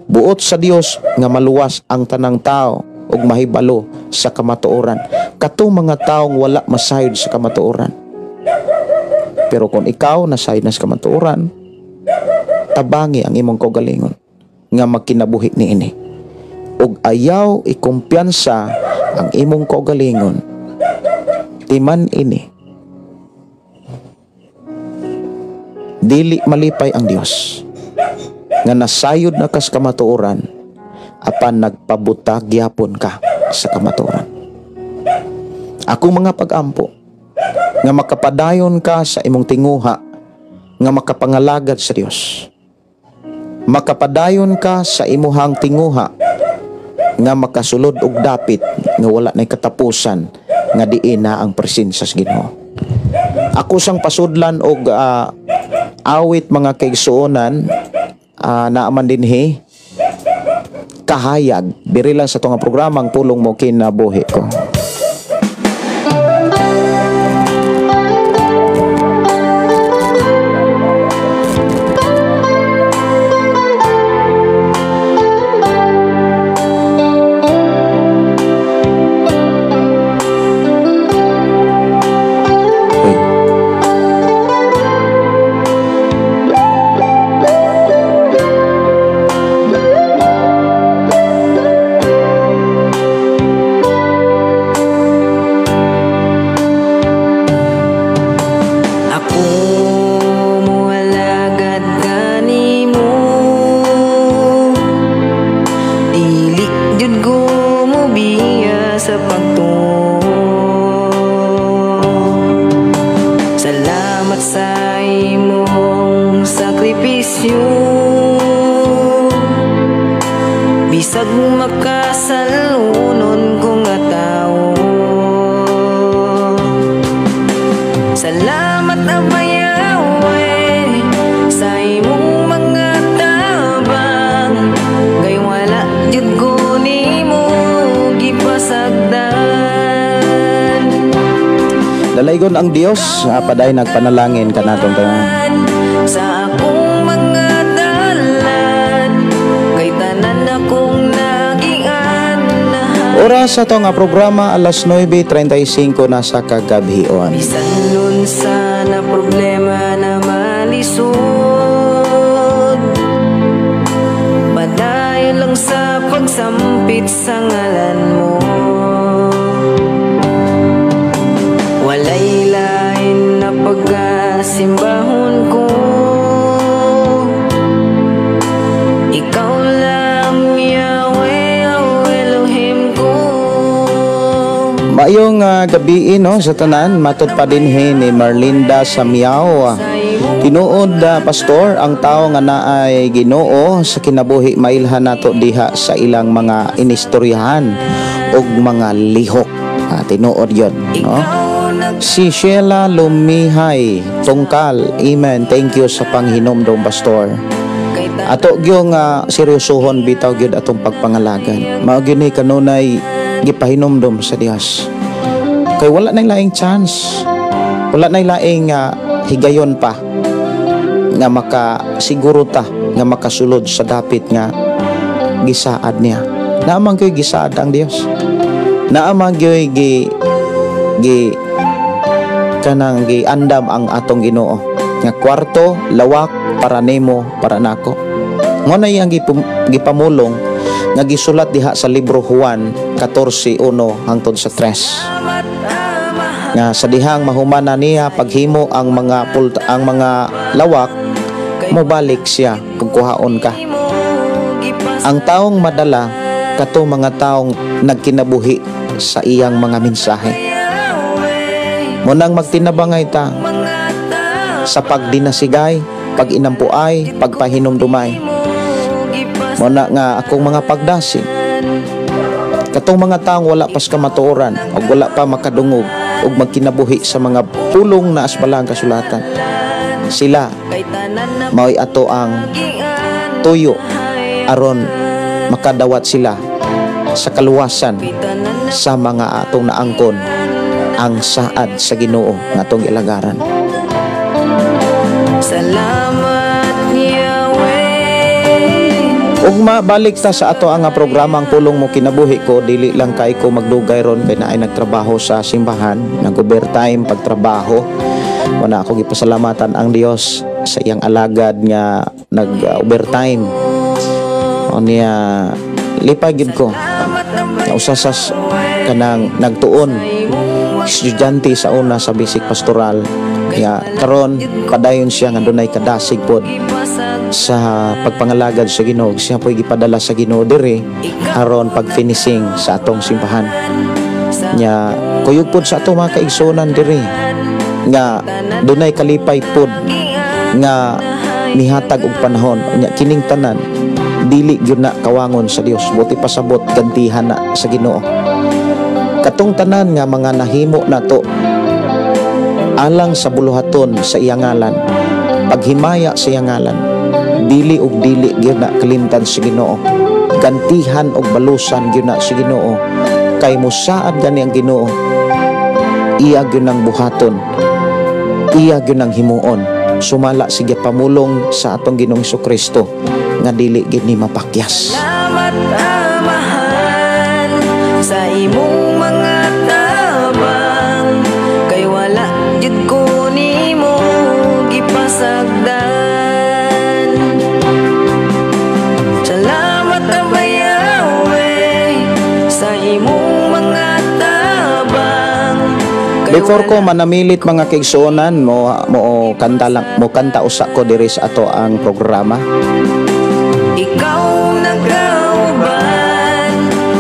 Buot sa Dios nga maluwas ang tanang tao ug mahibalo sa kamatuoran. Katong mga taong wala masayod sa kamatuoran. Pero kung ikaw nasayod na sa kamatuoran, tabangi ang imong kaugalingon nga magkinabuhi niini. Ug ayaw ikumpiyansa ang imong kaugalingon. Timan ini. Dili malipay ang Dios nga nasayod na kas kamatuoran apan nagpabutag gyapon ka sa kamatuoran. Ako mga pag-ampo nga makapadayon ka sa imong tinguha nga makapangalagad sa Dios. Makapadayon ka sa imuhang tinguha nga makasulod og dapit nga wala nay katapusan nga diin na ang presensya sa Ginoo. Ako sang pasudlan og awit mga kaigsuonan, naaman dinhi kahayag diri lang sa tunga programang Pulong Mo Kinabuhi Ko. Dalaygon ang Dios, paday nagpanalangin kanatong tanan. Sa akong mga dalan, kay tanan akong nagian. Oras sa nga programa alas 9:35 na sa kagabhion. Bisan nun sana problema na malisod, padayon lang sa pagsampit sa ngalan mo. Walay lain na pagkasimbahon ko, ikaw lang Yahweh, Elohim ko. Maayong gabi no sa tanan, matod pa dinhi ni Marlinda Samiao. Tinuod pastor, ang tao nga naay Ginoo sa kinabuhi mailhan nato diha sa ilang mga inistoryahan ug mga lihok. Tinuod yon, no? Si Sheila Lumihay Tungkal, amen. Thank you sa panghinomdom, pastor. Ato gyud nga seryosohon bitaw gyud atong pagpangalagan. Mao gyud ni kanunay gipahinomdom sa Dios. Kay wala nay laing chance. Wala nay laing higayon pa nga makasiguro ta nga makasulod sa dapit nga gisaad niya. Naamang gyud gisaad ang Dios. Naamang gyud gi kanang giandam ang atong Ginoo nga kwarto lawak para nimo para nako. Mo na iyang gipamulong nga gisulat diha sa libro Juan 14:1 hangtod sa 3, nga sa dihang mahumana niya paghimo ang mga lawak, mobalik siya kung kuhaon ka. Ang taong madala kato mga taong nagkinabuhi sa iyang mga mensahe. Munang magtinabangay ta sa pagdinasigay, pag-inampuay, pagpahinumdumay. Muna nga akong mga pagdasig, katong mga taong wala pas kamatuoran o wala pa makadungog ug magkinabuhi sa mga pulong na asbalang kasulatan, sila mao'y ato ang tuyo aron makadawat sila sa kaluwasan sa mga atong naangkon ang saad sa Ginoo nga atong ilagaran. Salamat, Yahweh. Ug mabalik ta sa ato ang programa, Ang Pulong Mo Kinabuhi Ko. Dili lang kay ko magdugay ron kay naay nagtrabaho sa simbahan, nag-overtime pagtrabaho. Wala ako gipasalamatan ang Dios sa iyang alagad nga nag-overtime. O niya lipay gid ko nga usa sa kanang nagtuon estudyante sa una sa basic pastoral nga karon padayon siya nga dunay kadasig pod sa pagpangalagad sa Ginoo. Siya po'y gipadala sa Ginoo diri aron pag finishing sa atong simbahan. Nya kuyog pod sa atong mga kaigsuonan diri nga dunay kalipay pod nga mihatag og panahon. Nya kining tanan dili gyud na kawangon sa Dios. Buti pasabot, gantihan na sa Ginoo katong tanan nga mga nahimo nato alang sa buluhaton sa iyang ngalan, paghimaya sa iyang ngalan. Dili og dili gyud na kalimtan sa Ginoo. Gantihan og balusan gyud na sa Ginoo, kay musaad gani ang Ginoo, iya gyud ang buhaton, iya gyud ang himuon sumala sige pamulong sa atong Ginoong Kristo nga dili gid ni mapakyas. Salamat, Amahan, sa imong mga tabang, kay wala jud ko nimo gipasagdan. Salamat, Ama Yahweh, sa imong mga tabang kay Before ko wala manamilit, mga kaigsuonan, mo mo kanta lang, mo kanta usa ko diri sa ato ang programa. Ikaw nagkauban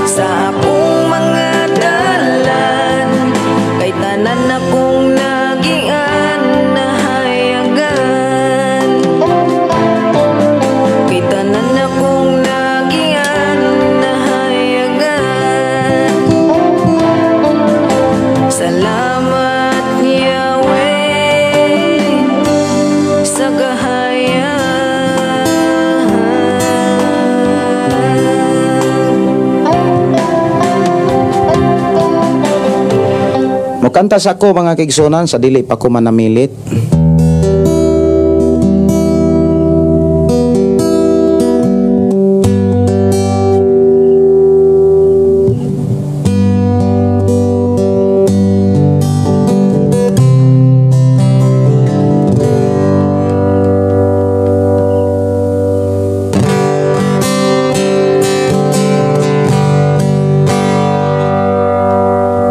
sa akong mga dalan, kay tanan akong nagian nahayagan, kay tanan akong nagian nahayagan. Salamat, Yahweh, sa kahayagan. Mukanta sa ako, mga kaigsuonan, sa dili pa ko manamilit.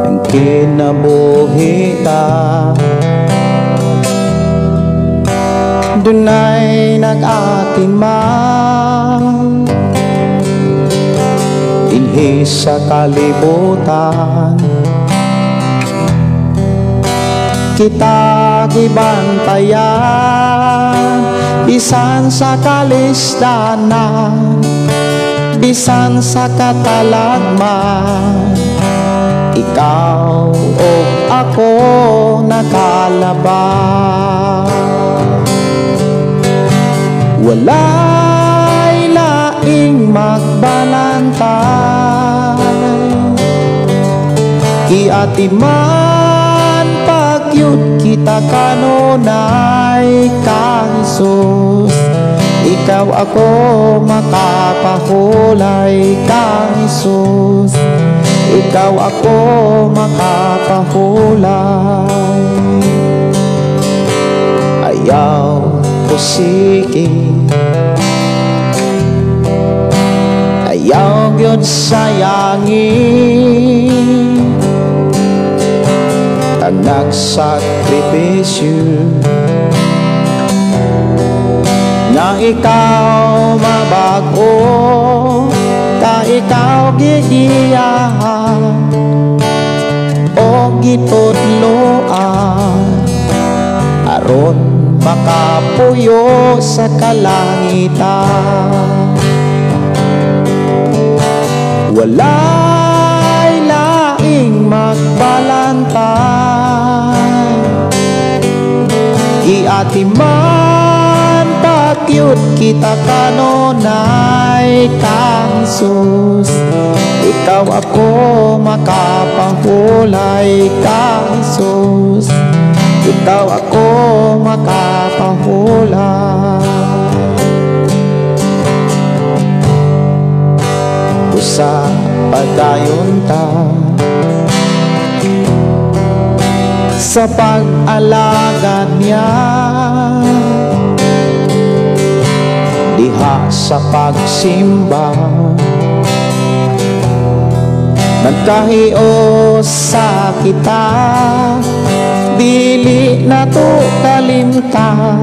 Ang kinabuhi ta dunay nag-atiman dinhi sa kalibutan, kita gibantayan bisan sa kalisdanan, bisan sa katalagman, ikaw o ako nakalabang. Walay laing magbalantay, giatiman pagyud kita kanunay kang Hesus. Ikaw ako makapahulay kang Hesus. Ikaw ako makapahulay. Ayaw pusiki, ayaw gyud sayangi ang nagsakripisyo nga ikaw mabago ka ikaw gigiyahan o gitudloan aron makapuyo sa kalangitan. Walay laing magbalantay, giatiman pagyud kita kanunay kang Jesus. Ikaw ako makapahulay kang Jesus. Ikaw ako makapahulay. Usa padayon ta sa pag-alagad niya, diha sa pagsimba nagkahios sa kita, dili na to kalimtan,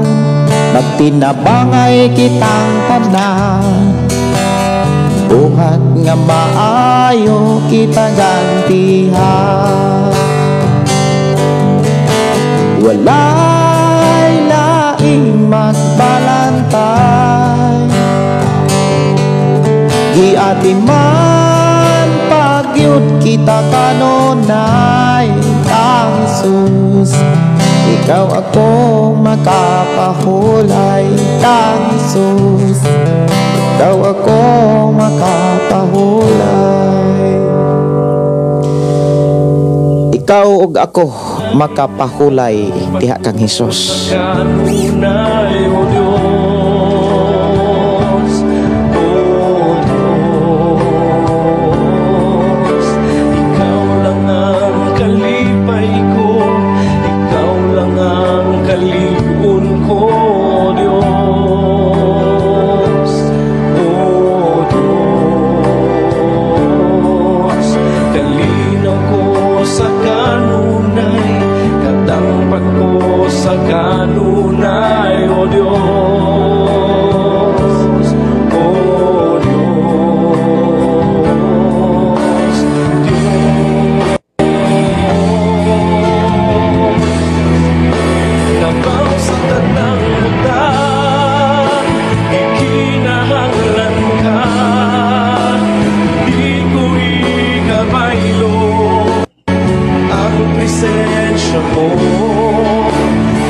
magtinabangay kitang tanan, buhat nga maayo kita gantihan. Walay laing magbalantay, giatiman pagyud kita kanunay kang Jesus. Ikaw ako makapahulay kang Jesus. Ikaw ako makapahulay. Ikaw ug ako makapahulay diha kang Hesus. Kanunay, O Diyos, O Diyos, ikaw lang ang kalipay ko, ikaw lang ang kalig-on ko, O Diyos, O Diyos, kalinaw ko sa kanunay, katangpag ko sa kanunay, O Diyos, O Diyos, Diyos. Labaw sa tanang butang, ikinahanglan ka, di ko ikabaylo ang presensya mo.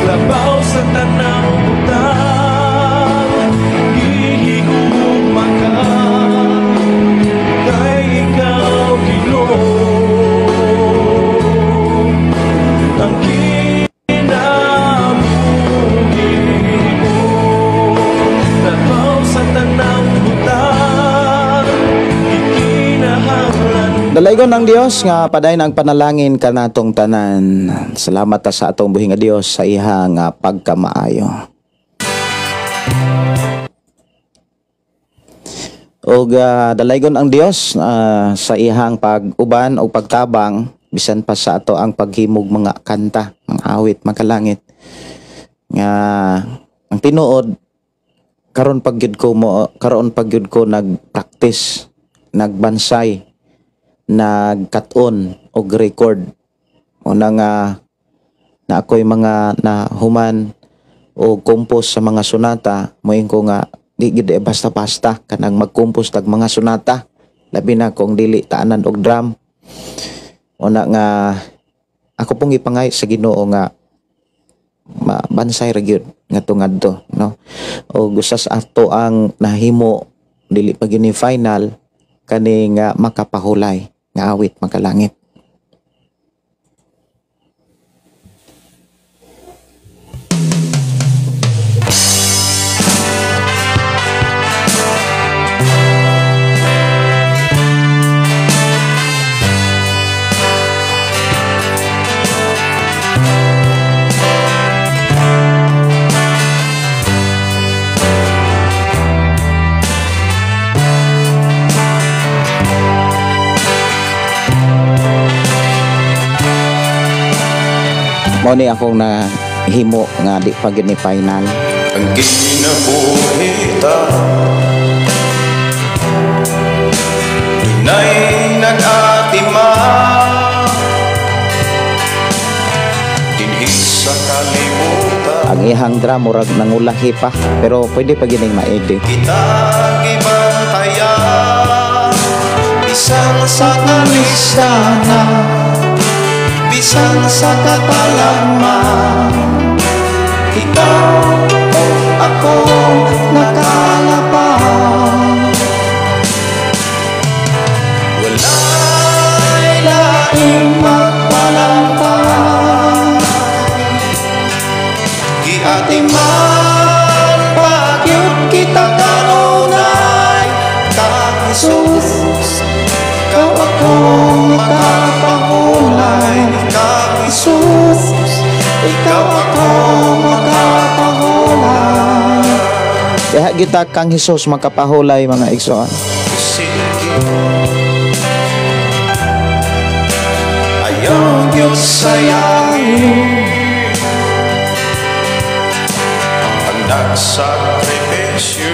Labaw sa tanang butang, gihigugma ka, kay ikaw Ginoo ang kinabuhi ko. Labaw sa tanang butang, ikinahanglan. Dalaygon ng Dios nga padayon ang panalangin kanatong tanan. Salamat ta sa atong buhi nga Dios sa iha nga pagkamaayo. Og dalaygon ang Dios sa ihang pag-uban o pagtabang bisan pa sa ato ang paghimog mga kanta, mga awit, makalangit. Nga ang tinuod karon pag gyud ko mo, karon pag gyud ko nagpractice, nagbansay, nagkat-on og record. Una nga na ako'y mga nahuman o compose sa mga sonata, moingon ko nga di gyud basta-basta kanang mag-compose tag mga sonata, labi na kung dili taanan og drum. Una nga ako pong gipangay sa Ginoo nga mabansay ra gyud ngadto ngadto, no. Og usa sa ato ang nahimo dili pa gyud ni final kani nga makapahulay nga awit makalangit. Mao ni akong nahimo nga di pa gyud ni final. Ang kinabuhi ta dunay nag-atima dinhi sa kalibutan. Ang ihang drum murag nangulahi pa, pero pwede pa gining ma-edit. Kita gibantayan bisan sa kalistana, bisan sa katalagman, ikaw o ako nakalapang. Wala'y laing magpalantay, giatiman pagyud kita kanunay. Kang Jesus, ikaw ako makapahulay. Kang Jesus, ikaw ako makapahulay. Diha kita kang Hesus makapahulay, mga igsoon. Ayaw gyud sayangin ang nagsakripisyo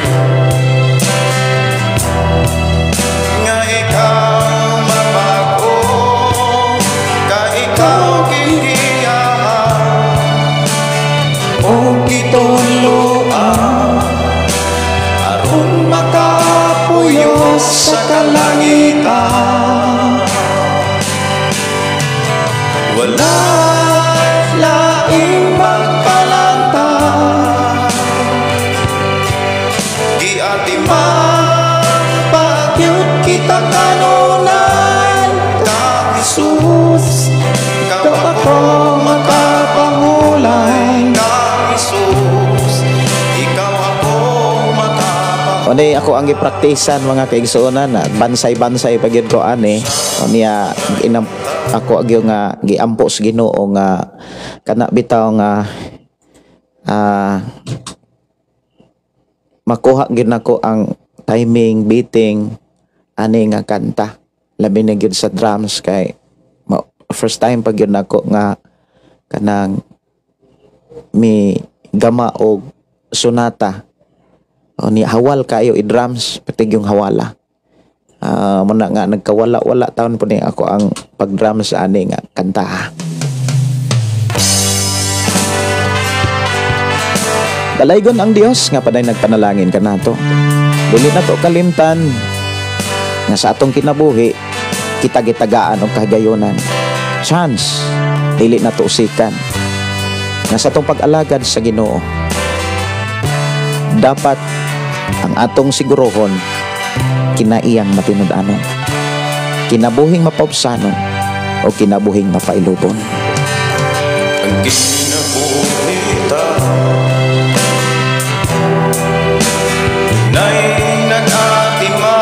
nga ikaw mabago, ka ikaw gigiyahan o gituluan aron makapuyo sa kalangitan. Wala'y laing magpalantay, giatiman pagyud kita kanunay. Kang Jesus, ikaw ako makapahulay. Kang Jesus, ikaw ako makapahulay. Oni ako ang gipraktisan, mga kaigsuonan, bansay-bansay pa gyud ko ani. Unya inam ako agyo nga giampo sa Ginoo nga kana bitaw nga makuha gyud nako ang timing, beating ani nga kanta. Labi na gyud sa drums kay first time pa gyud nako nga kanang mi gama og sonata. O ni hawal kayo i-drums, pati yung hawala. Muna nga nagkawala-wala taon po ni ako ang pag-drums sa ani nga kanta. Dalaygon ang Dios nga paday nagpanalangin kanato. Dili na to kalimtan nga sa atong kinabuhi kita gitagaan og kahigayonan. Chance dili na to usikan nga sa atong pag-alagad sa Ginoo dapat ang atong sigurohon kinaiyang matinud-anon, kinabuhing mapaubsanon o kinabuhing mapailubon. Ang kinabuhi ta dunay nag-atima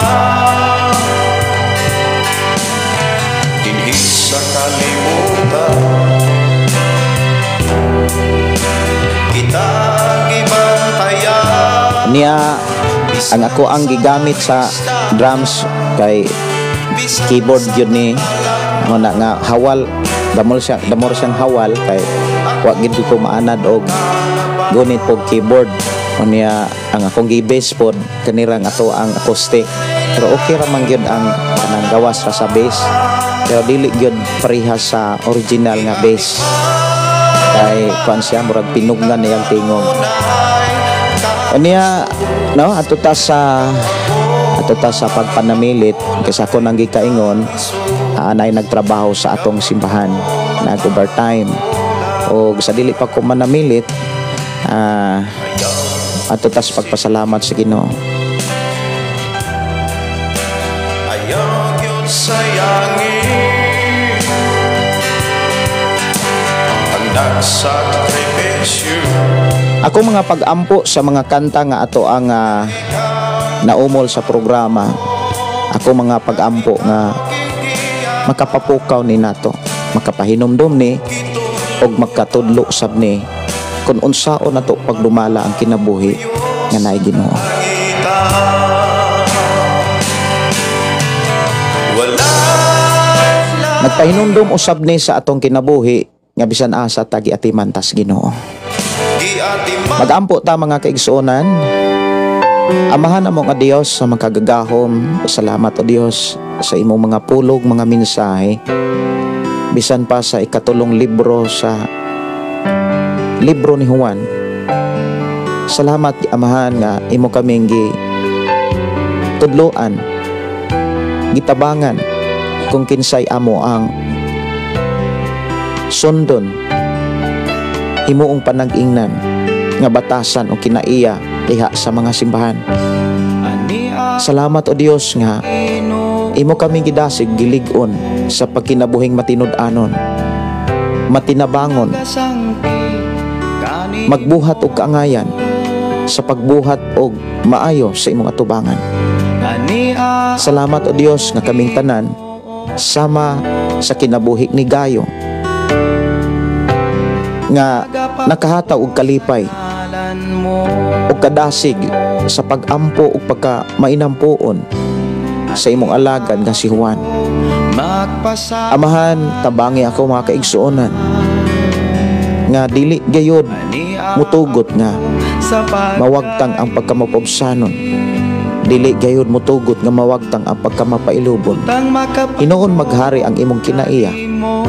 dinhi sa kalibutan, kita gibantayan. Niya ang ako ang gigamit sa drums kay keyboard gyud ni muna nga hawal, damol siya, damor siyang hawal kay wa gid ko maanad og gunit og keyboard. Unya ang akong gi-bass pod kanirang ato ang acoustic, pero okay ra man gyud ang kanang gawas ra sa bass, pero dili gyud pareha sa original nga bass kay kuan siya murag pinugnan niyang tingog. Unya no ato ta sa pagpanamilit kasi ako nang gikaingon anay nagtrabaho sa atong simbahan, nag overtime og sa dili pa ko manamilit ato ta sa pagpasalamat sa Ginoo. Ayaw gyud sayangin ang nagsakripisyo. Ako mga pag-ampo sa mga kanta nga ato ang naumol sa programa. Ako mga pag-ampo nga makapapukaw ni nato, makapahinumdum ni og makatudlo sab ni kun unsaon nato pagdumala ang kinabuhi nga naay Ginoo. Nagpahinumdum usab ni sa atong kinabuhi Nga bisan asa ta giatiman tas Ginoo. Magampo ta mga kaigsuonan. Amahan amo nga Dios sa makagagahom, salamat o Dios sa imong mga pulog, mga mensahe. Bisan pa sa ikatulong libro sa libro ni Juan. Salamat Amahan nga imo kaming gi tudloan, gitabangan kung kinsay amo ang sundon, himuong panag-ingnan nga batasan o kinaiya diha sa mga simbahan. Salamat o Dios nga imo kaming gidasig, gilig-on sa pagkinabuhing matinud-anon, matinabangon, magbuhat og kaangayan sa pagbuhat og maayo sa imong atubangan. Salamat o Dios nga kaming tanan sama sa kinabuhi ni Gayo nga nakahataw og kalipay og kadasig sa pag-ampo ug pagka mainampuon sa imong alagad nga si Juan. Amahan, tabangi ako mga kaigsuonan nga dili gayod mutugot nga mawagtang ang pagkamapobsanon, dili gayod mutugot nga mawagtang ang pagkamapailubon. Hinuon maghari ang imong kinaiya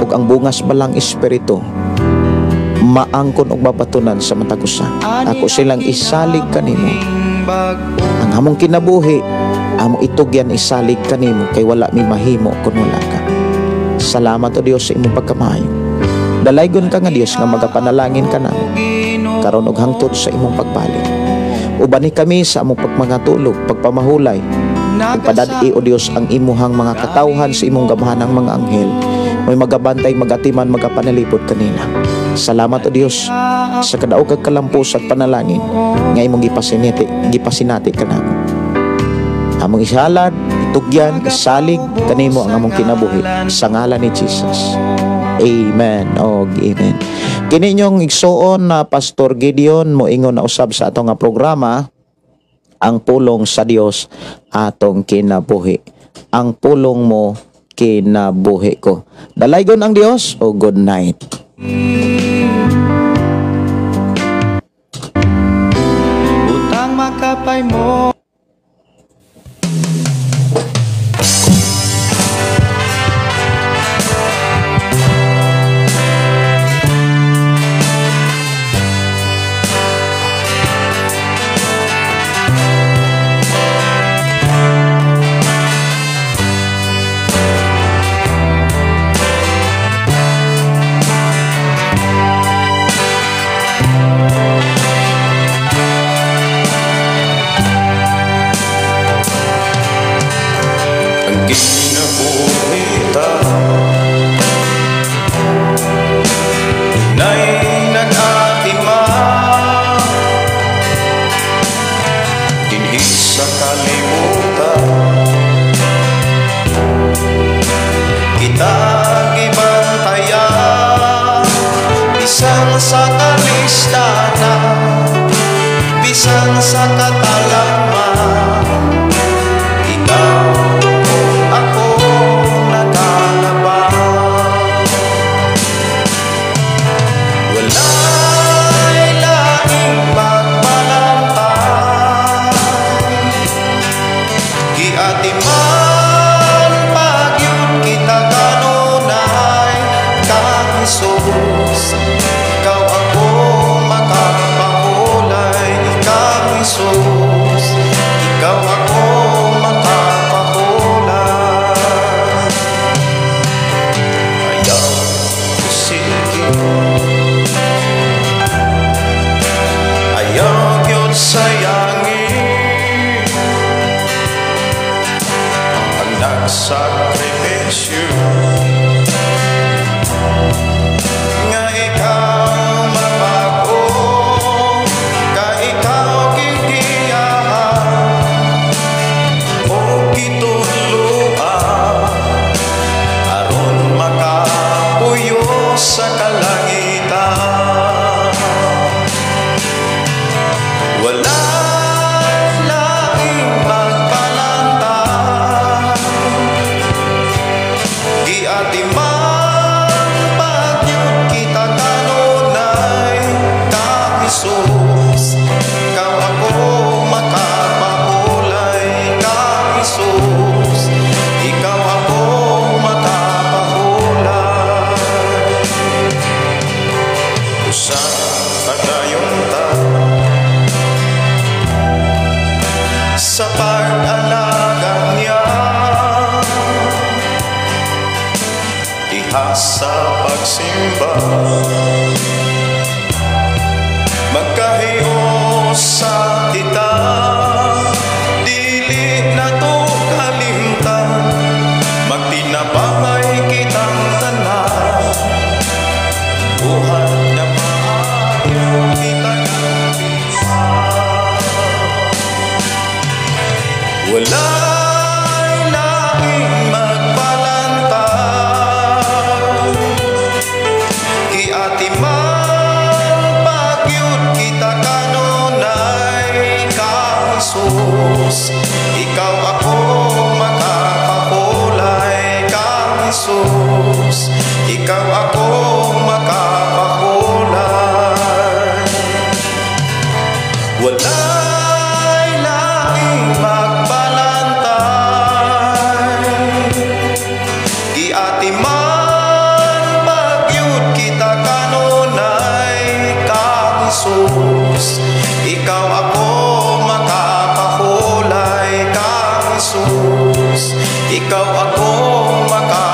ug ang bungas balang espiritu maangkon og mabatunan sa matag usa. Ako silang isalig kanimo. Ang among kinabuhi, among itugyan isalig kanimo kay wala mi mahimo kun wala ka. Salamat o Dios sa imong pagkamaayo. Dalaygon ka nga Dios nga magapanalangin ka namo karon og hangtod sa imong pagbalik. Ubani kami sa among pagmangatulog, pagpamahulay. Padad-i o Dios ang imuhang mga katawhan sa imong gamahanang mga anghel. May magabantay, magatiman, magapanalipod kanila. Salamat o Dios sa kadaog kag kalampos at panalangin nga imong gipasinati kanamo. Among ihalad, itugyan, isalig kanimo ang among kinabuhi sa ngalan ni Jesus. Amen og amen. Kini inyong igsuon na Pastor Gideon moingon na usab sa atong nga programa, ang pulong sa Dios atong kinabuhi. Ang pulong mo kinabuhi ko. Dalaygon ang Dios o good night. Utang makapay mo. Magsimba, magkahiusa kita, dili nato kalimtan, magtinabangay kitang tanan, buhat nga maayo kita gantihan. Walay laing magpalantay, giatiman pagyud kita kanunay kang Jesus. Ikaw ako makapakulay kang Jesus. Ikaw ako makapakulay. Walay laing magpalantay, giatiman pagyud kita kanunay kang Jesus. Ikaw ako makapakulay kang Jesus. Ikaw ako makapakulay.